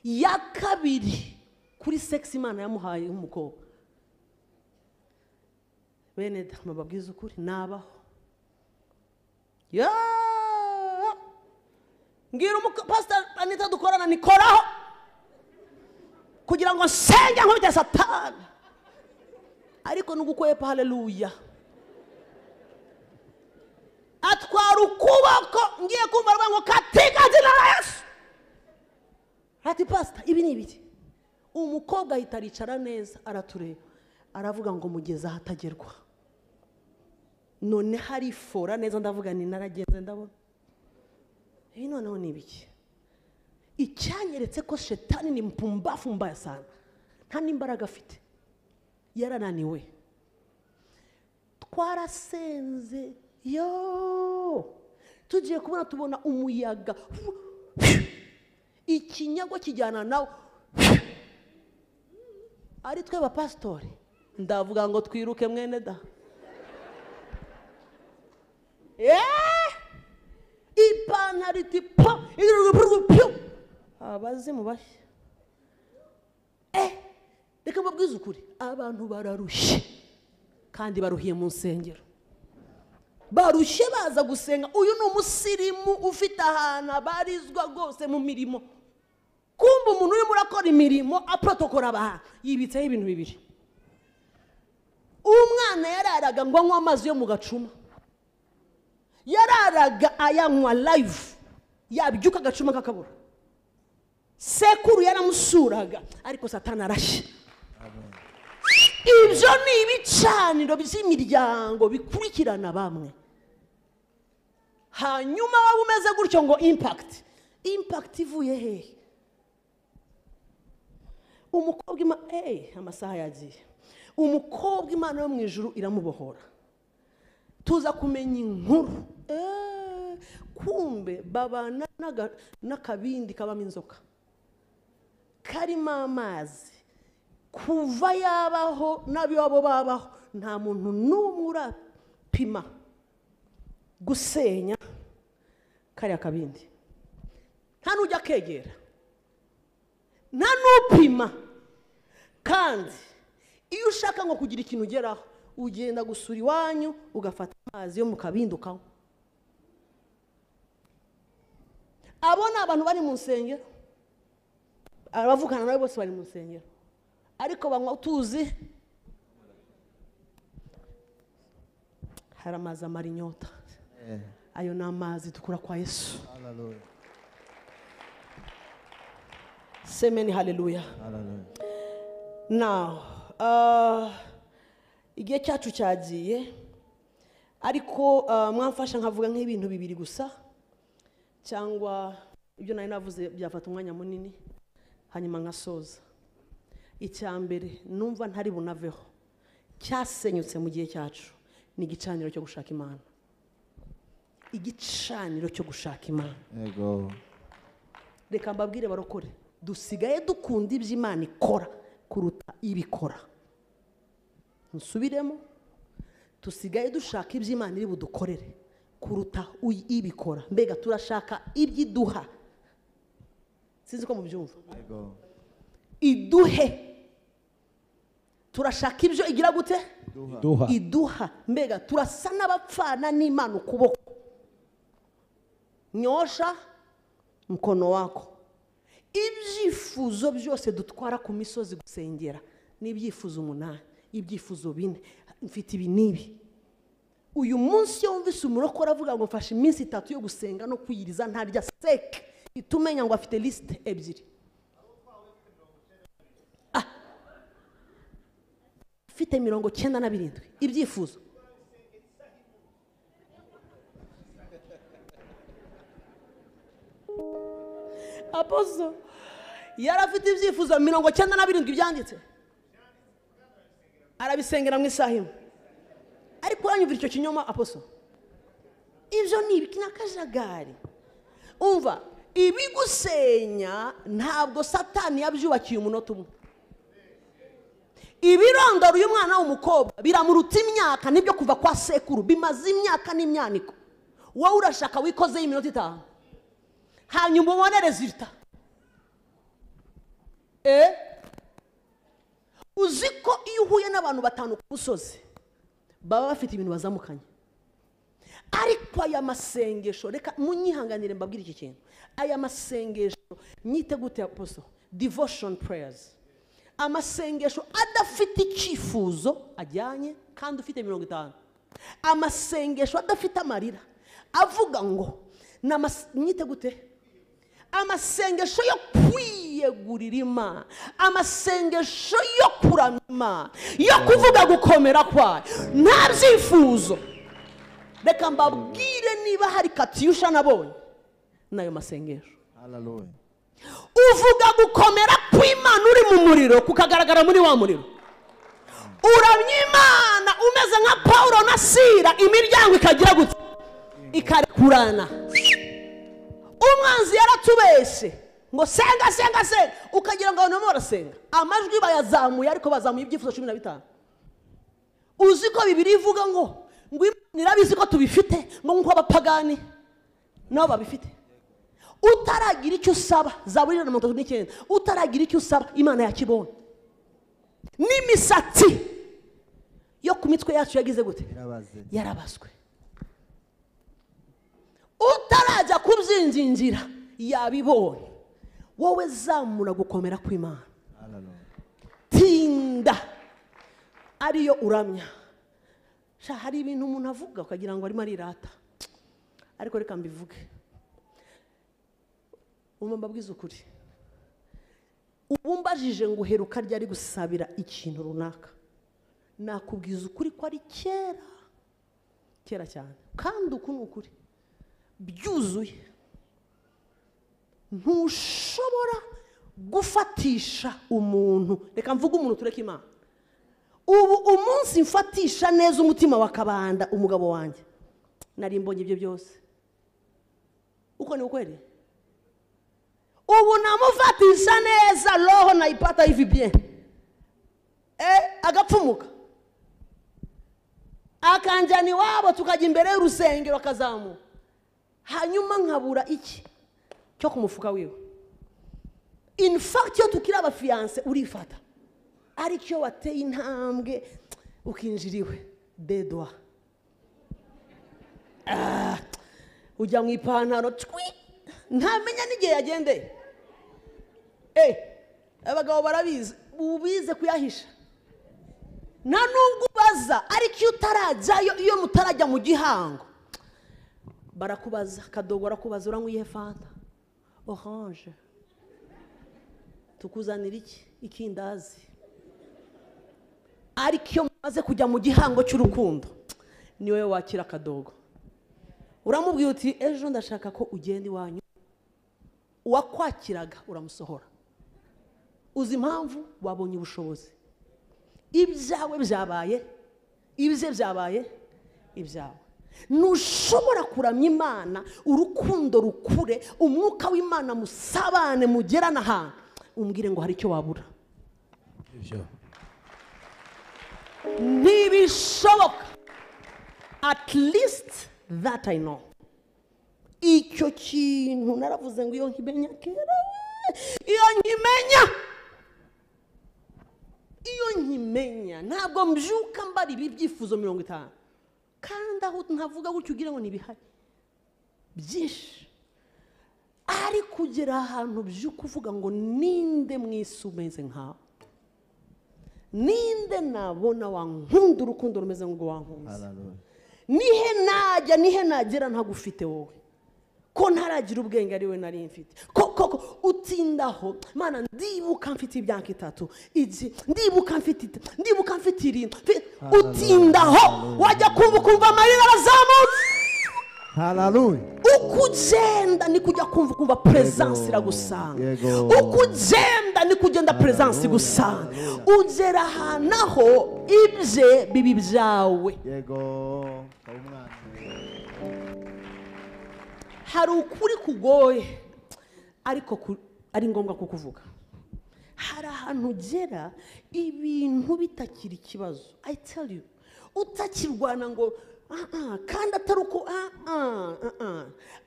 Ya 2 kuri sex Imana yamuhaye nk'umukobwa. Bene da mababwiza ukuri nabaho. Ya Mbwira Pastor Anita dukorana nikoraho kugira ngo nsenge nkubite Satani. Ariko nugukwepa, haleluya. Atwara ukuboko, ngiye kumva aravuga ngo katika jina la Yesu. Ati pastor, ibi ni ibiki? Umukobwa ahita aricara neza aratureba, aravuga ngo mugeze ahatagerwa. None harifora neza, ndavuga ni narageze ndabona. Ibi noneho ni ibiki? Icyanyeretse ko shetani ni mpumbafu mbaya sana, nta n'imbaraga afite, yarananiwe. Twarasenze yo, tugiye kubona tubona umuyaga, ikinyago kijyana nawe. Ari twe bapasitori, ndavuga ngo twiruke mwene da. Ipantaro iti pa, abazimu bashya. Reka mbabwize ukuri, abantu bararushye kandi baruhiye mu nsengero. Barushye baza gusenga. Uyu ni umusirimu ufite ahantu abarizwa rwose mu mirimo. Kumva umuntu urimo urakora imirimo aprotokora abantu, yibitseho ibintu bibiri. Umwana yararaga ngo anywe amazi yo mu gacuma, yararaga ayanywa live, yabyuka agacuma kakabura. Sekuru yaramusuraga, ariko Satani arashye. Ibyo ni ibicaniro by'imiryango bikurikirana bamwe. Hanyuma waba umeze gutyo ngo impact, impact ivuye hehe? Umukobwa amasaha yagiye. Umukobwa Imana yo mu ijuru iramubohora. Tuza kumenya inkuru. Kumbe babana n'akabindi kabamo inzoka karimo amazi. Kuva yabaho n'abiwabo babaho, nta muntu n'umwe urapima gusenya kariya kabindi. Nta n'ujya akegera, nta n'upima. Kandi iyo ushaka ngo kugira ikintu ugeraho, ugenda gusura iwanyu ugafata amazi yo mu kabindi ukanywa. Abo ni abantu bari mu nsengero, abavukana nabo bose bari mu nsengero, ariko banywa utuzi. Hari amazi amara inyota. Ayo ni amazi dukura kwa Yesu. Semeni haleluya. Now, igihe cyacu cyagiye, ariko mwamfasha nkavuga nk'ibintu bibiri gusa, cyangwa ibyo nari navuze byafata umwanya munini, hanyuma nkasoza. Icya mbere numva ntari bunaveho cyasenyutse mu gihe cyacu ni igicaniro cyo gushaka Imana. Igicaniro cyo gushaka Imana. Yego. Reka mbabwire barokore, dusigaye dukunda ibyo Imana ikora kuruta ibikora. Nsubiremo, tusigaye dushaka ibyo Imana iri budukorere kuruta ibikora. Mbega turashaka ibyo iduha. Sinzi ko mubyumva. Yego. Iduhe. Turashaka ibyo igira gute? Iduha. Iduha. Mbega turasa n'abapfana n'Imana ukuboko. Nyosha mkono wako. Ibyifuzo byose dutwara ku misozi gusengera ni ibyifuzo 8, ibyifuzo 4, mfite ibi n'ibi. Uyu munsi yumvise umurokore avuga ngo mfashe iminsi 3 yo gusenga no kwiyiriza ntarya seke, itumenya ngo afite liste 2. Afite 97 ibyifuzo. Apozo yarafite ibyifuzo 97 byanditse, arabisengera mu isaha imwe. Ariko uranyumvira icyo kinyoma aposo? Ibyo ni ibiki n'akajagari. Umva, ibigusenya ntabwo Satani yabyubakiye umunota umwe. Ibirondoro uyu mwana w'umukobwa biramuruta imyaka, nibyo kuva kwa sekuru bimaze imyaka n'imyaniko. Wowe urashaka wikozeho iminota 5, hanyuma ubone resulta. Uzi ko iyo uhuye n'abantu 5 ku musozi baba bafite ibintu bazamukanye, Ariko aya masengesho, reka munyihanganire mbabwire iki kintu. Aya masengesho nyite gute apostle? Devotion prayers. Amasengesho adafite icyifuzo ajyanye kandi ufite 50. Amasengesho adafite amarira avuga ngo nyite gute? Amasengesho yo kwiyegurira Imana, amasengesho yo kuramya Imana, yo kuvuga gukomera kwayo, nta byifuzo. Reka mbabwire niba hari Katyusha nabonye nayo masengesho. Hallelujah. Uvuga gukomera kw'Imana uri mu muriro kukagaragara muri wa muriro. Uramya Imana umeze nka Paulo na Sila, imiryango ikagira gute? Ikarekurana. Umwanzi yaratubeshe ngo senga senga senga, ukagira ngo abantu barasenga, amajwi bayazamuye ariko bazamuye ibyifuzo 15. Uzi ko Bibiliya ivuga ngo Imana irabizi ko tubifite, ngo nkuko abapagani nabo babifite. Utaragira icyo usaba, Zaburi 139, utaragira icyo usaba Imana yakibonye. N'imisatsi yo ku mitwe yacu yagize gute? Yarabazwe. Utarajya kubyingingira yabibonye. Wowe zamura gukomera kw'Imana, tinda ariyo uramya. Hari ibintu umuntu avuga ukagira ngo arimo arirata, ariko reka mbivuge. Mbabwize ukuri, ubumbajije ngo uheruka ryari gusabira ikintu runaka, nakubwiza ukuri ko ari kera kera cyane, kandi uku ni ukuri byuzuye. Ntushobora gufatisha umuntu, reka mvuge umuntu tureke Imana. Ubu umunsi mfatisha neza umutima wa Kabanda umugabo wanjye, nari mbonye ibyo byose. Uko ni ukweli? Ubu namufatisha neza, roho naipata hivi bien, agapfumuka akanjyana iwabo, tukajya imbere y'urusengero akazamuka, hanyuma nkabura iki cyo ku mufuka wiwe. In fact iyo tukiri abafiyanse urifata, ariko iyo wateye intambwe ukinjira iwe dedwa, ujya mu ipantaro twi, ntamenya n'igihe yagendeye. Abagabo barabizi, ubize kuyahisha, nta nubwo ubaza. Ariko iyo utarajyayo, iyo mutarajya mu gihango, barakubaza. Kadogo arakubaza, uranywa iyihe fanta? Orange. Tukuzanira iki? Ikindazi. Ariko iyo mumaze kujya mu gihango cy'urukundo, niwe wakira Kadogo. Uramubwira uti ejo ndashaka ko ugenda iwanyu. Uwakwakiraga uramusohora. Uzi impamvu? Wabonye ubushobozi. Ibyawe byabaye, ibye byabaye ibyawe. Ntushobora kuramya Imana urukundo rukure, umwuka w'Imana musabane mugerana ahantu, umbwire ngo hari icyo wabura. Ntibishoboka. At least that I know. Icyo kintu naravuze ngo iyo nkimenya kera, iyo nkimenya, iyo nkimenya, ntabwo mbyuka mbara ibi byifuzo 50. Kandi aho ntavuga gutyo ugira ngo nibihari byinshi, ari kugera ahantu by'ukuvuga ngo ninde mwisi umeze nkawe, ninde nabona wankunda urukundo rumeze ngo wankunze, nihe najya, nihe nagera ntagufite wowe, ko ntaragira ubwenge ari we nari mfite. Koko utindaho, Mana ndibuka mfite imyaka 3, iki ndibuka mfite, ndibuka mfite 7. Utindaho wajya kumva ukumva amarira arazamutse. Hallelujah. Ukugenda ni kujya kumva ukumva presence iragusanga. Ukugenda ni kugenda presence igusanga. Ugera ahantu aho ibye bibi byawe. Yego. Umwana. Hari ukuri kugoye ariko ari ngombwa kukuvuga. Hari ahantu ugera ibintu bitakiri ikibazo. I tell you, utakirwana ngo kandi atari uko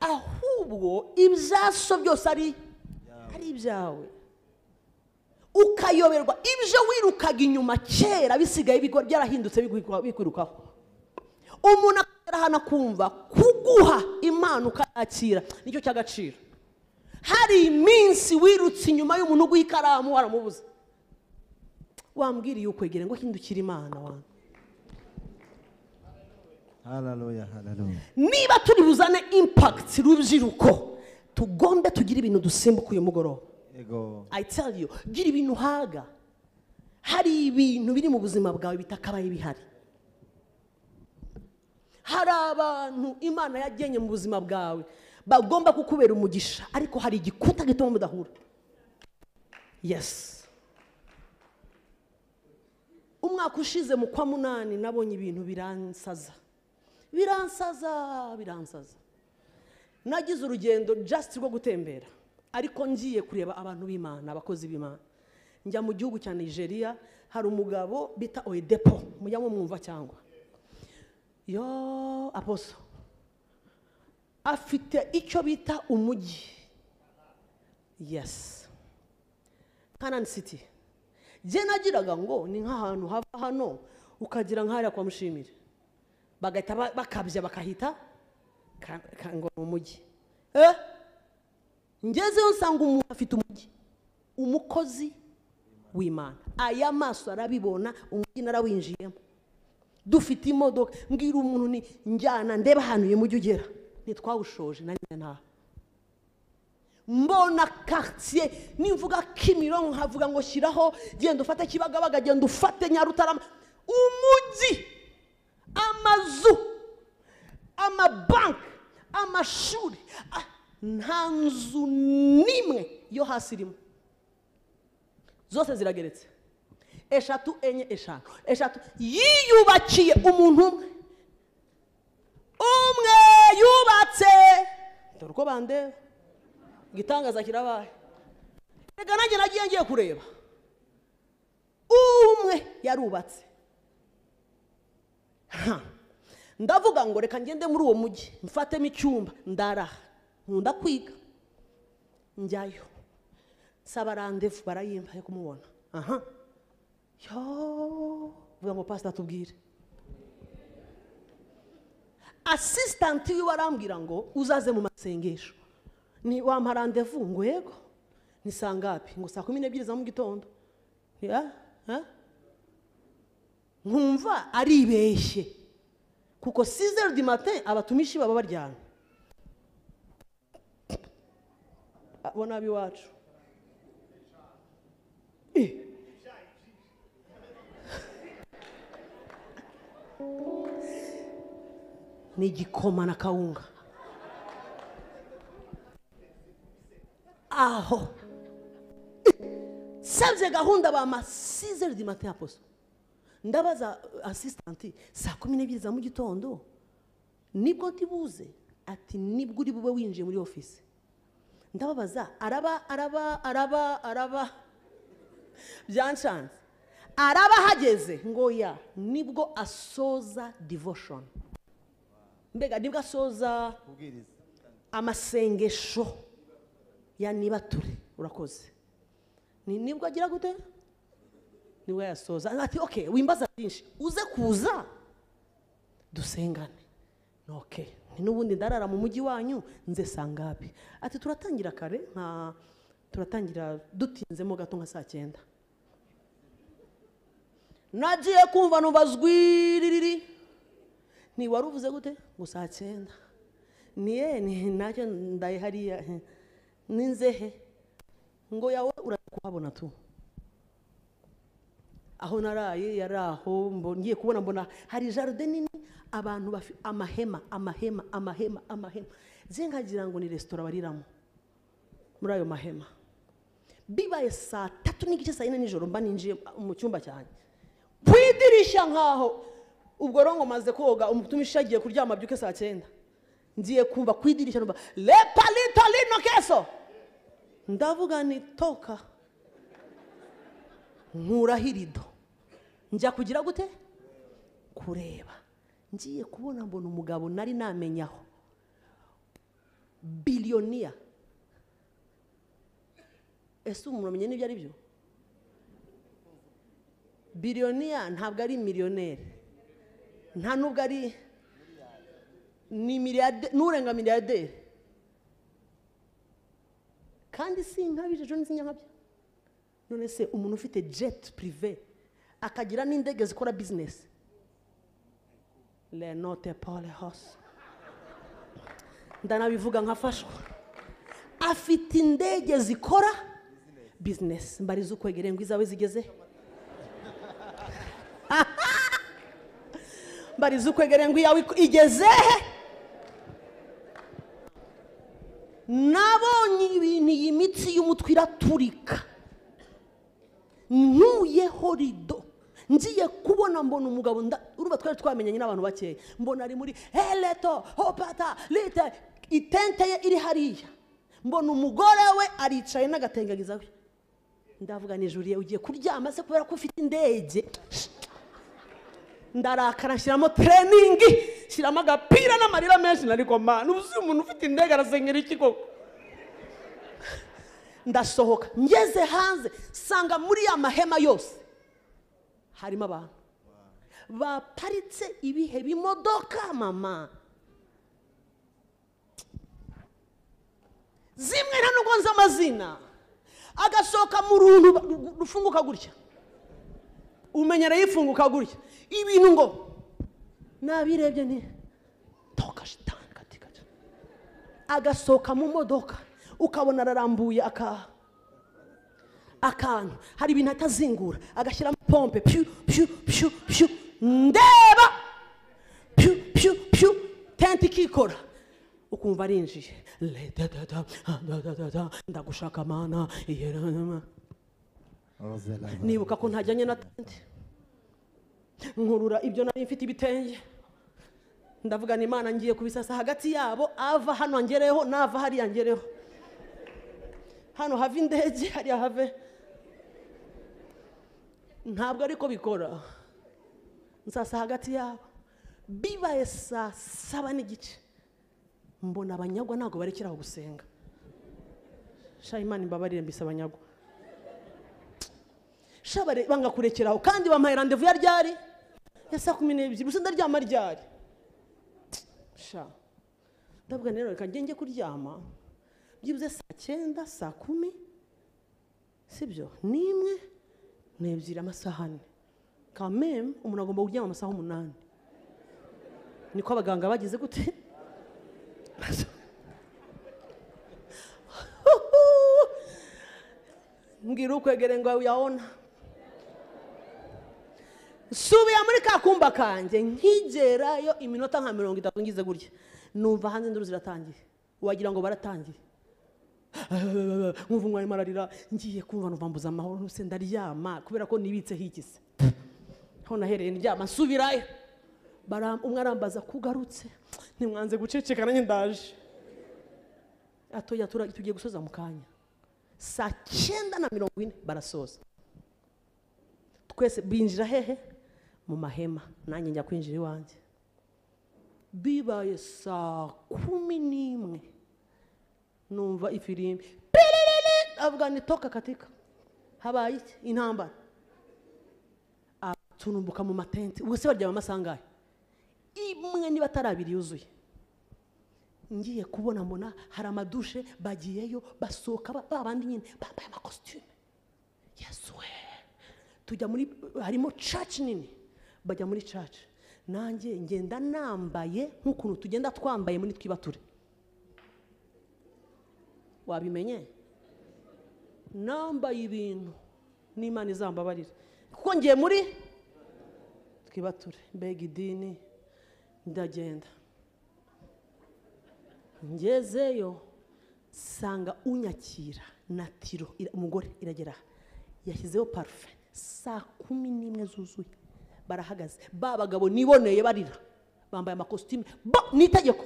ahubwo ibyaso byose ari ibyawe. Ukayoberwa ibyo wirukaga inyuma kera bisigaye byarahindutse bikwirukaho. Umuntu agera hano akumva kuguha impano ukakira nicyo cy'agaciro. Hari iminsi wirutse inyuma y'umuntu uguha ikaramu waramubuze. Wambwiriye ukwegere ngo hindukire Imana wangu. Haleluya, haleluya. Niba turi buzane impact rubyiruko, tugombe tugira ibintu dusimbuka uyu mugoroba. Ego. I tell you, gira ibintu haga. Hari ibintu biri mu buzima bwawe bitakabaye bihari. Hari abantu Imana yagenye mu buzima bwawe bagomba kukubera umugisha, ariko hari igikuta gituma mudahura. Yes. Umwaka ushize mu kwa 8 nabonye ibintu biransaza. Biransaza, biransaza. Nagize urugendo just rwo gutembera, ariko ngiye kureba abantu b'Imana, abakozi b'Imana. Njya mu gihugu cya Nigeria, hari umugabo bita Oyedepo, mujya mwumva cyangwa yo aposo. Afite icyo bita umujyi. Yes. Canaan City. Je nagiraga ngo ni nk'ahantu hava hano ukagira nk'ahariya kwa Mushimire, bagahita bakabya bakahita ngo mu mujyi. Ngezeyo nsanga umuntu afite umujyi, umukozi w'Imana. Aya maso arabibona, umujyi narawinjiyemo. Dufite imodoka, mbwira umuntu ni njyana ndeba ahantu uyu mujyi ugera. Ntitwawushoje nanjye ntaha. Mbona quartier nimvuga Kimironko nkavuga ngo shyiraho, genda ufate Kibagabaga, genda ufate Nyarutarama. Umujyi, amazu, amabanki, amashuri, nta nzu n'imwe yo hasi irimo. Zose zirageretse. 3, 4, 5, 3. Yiyubakiye umuntu umwe. Umwe yubatse. Dore uko bandeba. Igitangaza kirabaye. Reka nanjye nagiye ngiye kureba. Umwe yarubatse. Ndavuga ngo reka ngende muri uwo mujyi mfatemo icyumba ndaraha. Nkunda kwiga. Njyayo. Saba rendez-vous barayimpa yo kumubona. Aha. Yo, vuga ngo pastor tubwire. Assistant wiwe arambwira ngo uzaze mu masengesho. Ni wampa rendez-vous ngo yego. Ni saa ngapi? Ngo saa 12 za mu gitondo. Ya? Ha? Nkumva aribeshye. Kuko 6h du matin abatumishi baba baryamye. Abo nabi wacu. Ni igikoma na kawunga. Aho savye gahunda ba ma 6h du matin apostle. Ndabaza assistant saa 12 za mu gitondo nibwo ntibuze, ati nibwo uri bube winjiye muri office. Ndababaza araba araba araba araba byanshanze araba hageze ngo ya nibwo asoza devotion. Mbega nibwo asoza amasengesho ya nibature. Urakoze. Ni nibwo agira gute? Nibwo yasoza. Ati okay, wimbaza byinshi uze kuza dusengane. Okay. Nubundi ndarara mu mujyi wanyu nze sangapi? Ati turatangira kare, nka turatangira dutinzemo gato nka saa 9. Nagiye kumva numva zwiririri. Ni waruvuze gute? Ngo saa 9. Niye ni nacyo ndaye hariya. Ninzehe ngo yawe urakuhabona tu. Aho naraye yaraho ngiye kubona mbona hari jardin nini, abantu bafi amahema amahema amahema amahema. Zengagira ngo ni restaurant bariramo muri ayo mahema. Bibaye saa 3:30 saa 4 nijoro mba ninjiye mu cyumba cyanjye. Kwidirisha nkaho ubwo rongo maze koga umutumishi agiye kuryama byuke saa 9. Ngiye kumva kwidirisha numva le palito lino keso. Ndavuga ni toka. Nkurahirido. Njya kugira gute? Kureba. Ngiye kubona mbona umugabo nari namenyaho. Billionaire. Ese umuntu amenye n'ibyo ari byo? Billionaire ntabwo ari millionaire. Nta nubwo ari Ni miliyade, n'urenga miliyaderi. Kandi sinkabije ejo n'izinyakabya. None se umuntu ufite jet privé akagira n'indege zikora business. Le note Paul House. Ndanabivuga nkafashwa. Afite indege zikora business. Mbariza ukwegere ngo izawe zigeze. Mbariza ukwegere ngo iyawe igeze. Nabonye ibintu iyi mitsi y'umutwe iraturika. Nkuyeho rido. Ngiye kubona mbona umugabo urumva twari twamenyanye n'abantu bakeya. Mbona ari muri heleto hopata lite itente ye iri hariya. Mbona umugore we aricaye n'agatengagiza we. Ndavuga ni Julie ugiye kuryama se kubera ko ufite indege. Ndarakara nshyiramo training, shyiramo agapira n'amarira menshi nariko mana uzi umuntu ufite indege arasengera iki koko. Ndasohoka ngeze hanze sanga muri ya mahema yose harimo abantu baparitse ibihe bimodoka mama zimwe nta nubwo nzi amazina, agasohoka mu runtu rufunguka gutya, umenyera yifunguka gutya ibintu ngo nabirebye nti toka shitani katika, agasohoka mu modoka ukabona ararambuye akantu hari ibintu atazingura agashyiramo pompe pyu pyu pyu pyu, ndeba pyu pyu pyu, tente ikikora ukumva arinjiye ndagushaka mana. Nibuka ko ntajyanye na tente, nkurura ibyo nari mfite ibitenge, ndavuga ni Imana ngiye kubisasa hagati yabo, ava hano ngereho nava hariya ngereho, hano have indege hariya have. Ntabwo ariko bikora, nsasa hagati yabo. Bibaye saa 7:15 mbona abanyagwa ntabwo barekeraho gusenga. Sha Imana imbabarire mbise abanyagwa. Sha banga kurekeraho kandi bampaye rendez-vous ya ryari ya saa 12 gusa ndaryama ryari. Sha ndavuga rero reka njye kuryama byibuze saa 9 saa 10 sibyo nimwe n'ebyiri amasaha 4 quand même umuntu agomba kuryama amasaha 8 niko abaganga bagize gute. Mbwira ukwegere ngo uyabona. Subiye muri kakumba kanjye nkigerayo iminota nka 30 ngize gutya numva hanze induru ziratangiye, wagira ngo baratangiye. Nkumva umwarimu ararira, ngiye kumva numva mbuza amahoro nuse ndaryama kubera ko nibitseho ikise. Aho nahereye ndyama nsubirayo, umwe arambaza kugarutse ntimwanze guceceka nanjye ndaje. Atoya tugiye gusoza mu kanya saa 9:40 barasoza. Twese binjira hehe mu mahema, nanjye njya kwinjira iwanjye. Bibaye saa 11 numva ifirimbi avuga ni toka katika, habaye iki intambara. Atunumbuka mu matente ubwo se baryama amasaha angahe? Imwe niba atari abiri yuzuye. Ngiye kubona mbona hari amadushe bagiyeyo basohoka babandi nyine bambaye amakositume. Yesu we, tujya muri harimo church nini, bajya muri church nanjye ngenda nambaye nk'ukuntu tugenda twambaye muri twibature. Wabimenye? Nambaye ibintu n'Imana izambabarira kuko ngiye muri twibature. Mbega idini, ndagenda ngezeyo sanga unyakira na tiro umugore iragera yashyizeho parufe saa 11 zuzuye barahagaze ba bagabo niboneye barira bambaye amakositime n'itegeko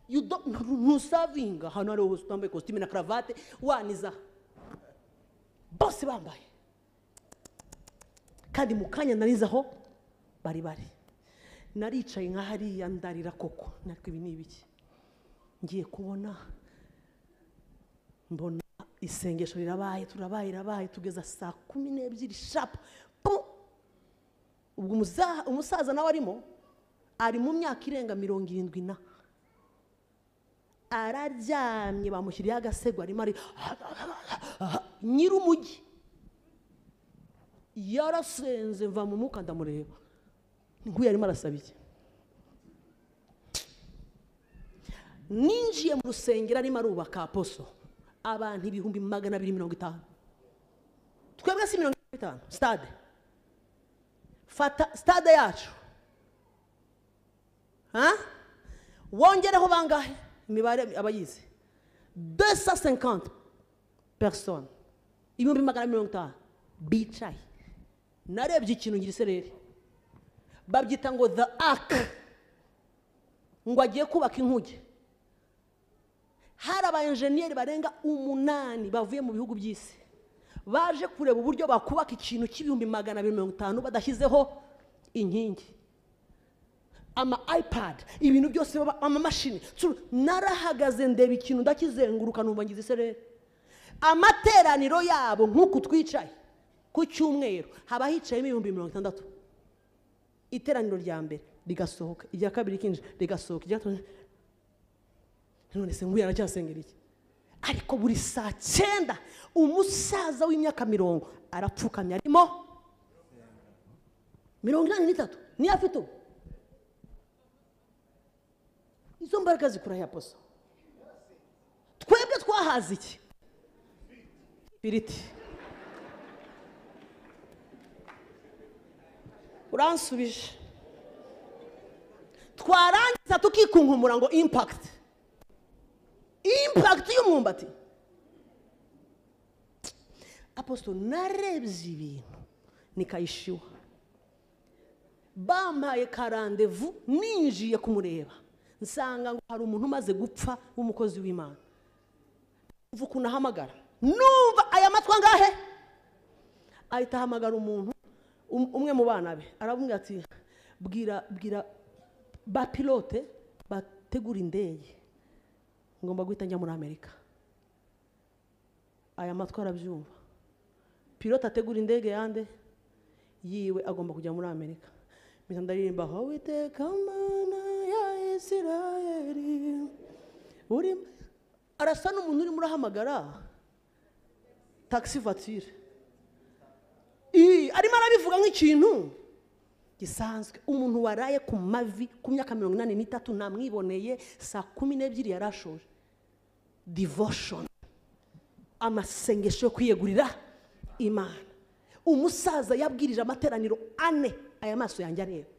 you don't ntusavinga hano ari hose utambaye kositime na cravate waniza bose bambaye kandi mu kanya narizaho bari bari naricaye nka hariya ndarira koko natwe ibi ni ibiki ngiye kubona mbona isengesho rirabaye turabaye irabaye tugeza saa 12 sharp. Ubwo umusaza nawe arimo Ari mu myaka irenga 70 na araryamye, bamushyiriyeho agasego, arimo ari nyir'umujyi. Yarasenze mva mu mwuka ndamureba, nk'uyu arimo arasaba iki? Ninjiye mu rusengero arimo arubaka aposo, abantu 250,000. Twebwe si 50, stade. Fata stade yacu, ha? Wongereho bangahe? Imibare abayizi 250 personnes, 250,000 bicaye. Narebye ikintu ngira isereri, babyita ngo the ark, ngo agiye kubaka inkuge. Hari aba enjeniyeri barenga 8 bavuye mu bihugu by'isi baje kureba uburyo bakubaka ikintu cy'ibihumbi 250 badashyizeho inkingi, ama iPad, ibintu byose, amamashini. Narahagaze ndeba ikintu ndakizenguruka, numva ngize isereri. Amateraniro yabo nk'uku twicaye ku cyumweru haba hicayemo 60,000. Iteraniro rya mbere rigasohoka, irya kabiri rikinjira rigasohoka, irya gatatu. None se nguyu aracyasengera iki? Ariko buri saa 9 umusaza w'imyaka 40 arapfukamye, arimo 83 niyo afite ubu. Izo mbaraga zikura ya poso. Twebwe twahaze iki? Piriti. Uransubije. Twarangiza tukikunkumura ngo impact. Impact y'umwumbati. Apostle, narebye ibintu nikayishiwa. Bampaye karandevu ninjiye kumureba, nsanga ngo hari umuntu umaze gupfa w'umukozi w'Imana. Uvuka unahamagara, numva aya matwi angahe? Ahita ahamagara umuntu umwe mu bana be, aramubwira ati bwira bwira ba pilote bategura indege, ngomba guhita njya muri Amerika. Aya matwi arabyumva. Pilote ategura indege yande yiwe, agomba kujya muri Amerika. Mpita ndaririmba Uwiteka Mana ya Isirayeli uri, arasa n'umuntu urimo urahamagara taxi voiture. Arimo arabivuga nk'ikintu gisanzwe. Umuntu waraye ku mavi ku myaka 83 namwiboneye saa 12 yarashoje. Devotion, amasengesho yo kwiyegurira Imana. Umusaza yabwirije amateraniro 4, aya maso yanjye areba,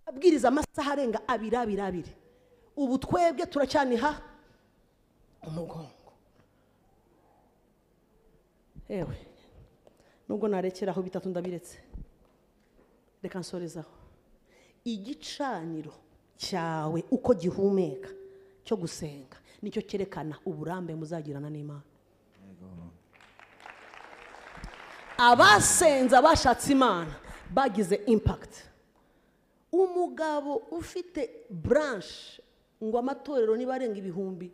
abwiriza amasaha arenga 2 2 2. Ubu twebwe turacyaniha umugongo. Ewe, nubwo narekeraho bitatu ndabiretse, reka nsorezaho. Igicaniro cyawe uko gihumeka cyo gusenga nicyo cyerekana uburambe muzagirana n'Imana. Abasenza bashatse Imana bagize impact. Umugabo ufite branch ngo amatorero niba arenga 1000,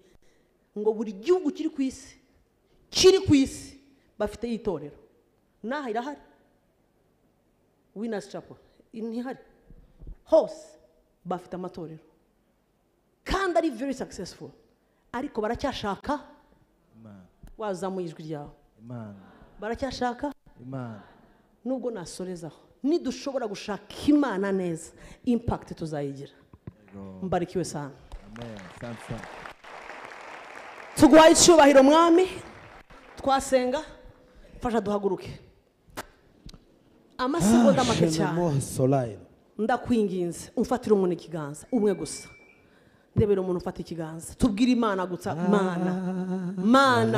ngo buri gihugu kiri ku isi, kiri ku isi bafite itorero. Naha irahari, Winners Chapel ntihari, hose bafite amatorero kandi ari very successful, ariko baracyashaka Imana. Wazamuye ijwi ryawe. Imana. Baracyashaka Imana. Nubwo nasorezaho, nidushobora gushaka Imana neza, impact tuzayigira. Mbarikiwe sana. Amen. Asante. Tuguhaye icyubahiro Mwami. Twasenga, fasha duhaguruke. Amasegonda make cyane. Ndakwinginze umfatire umuntu ikiganza umwe gusa. Ndebera umuntu ufata ikiganza, tubwire Imana gusa. Mana, Mana.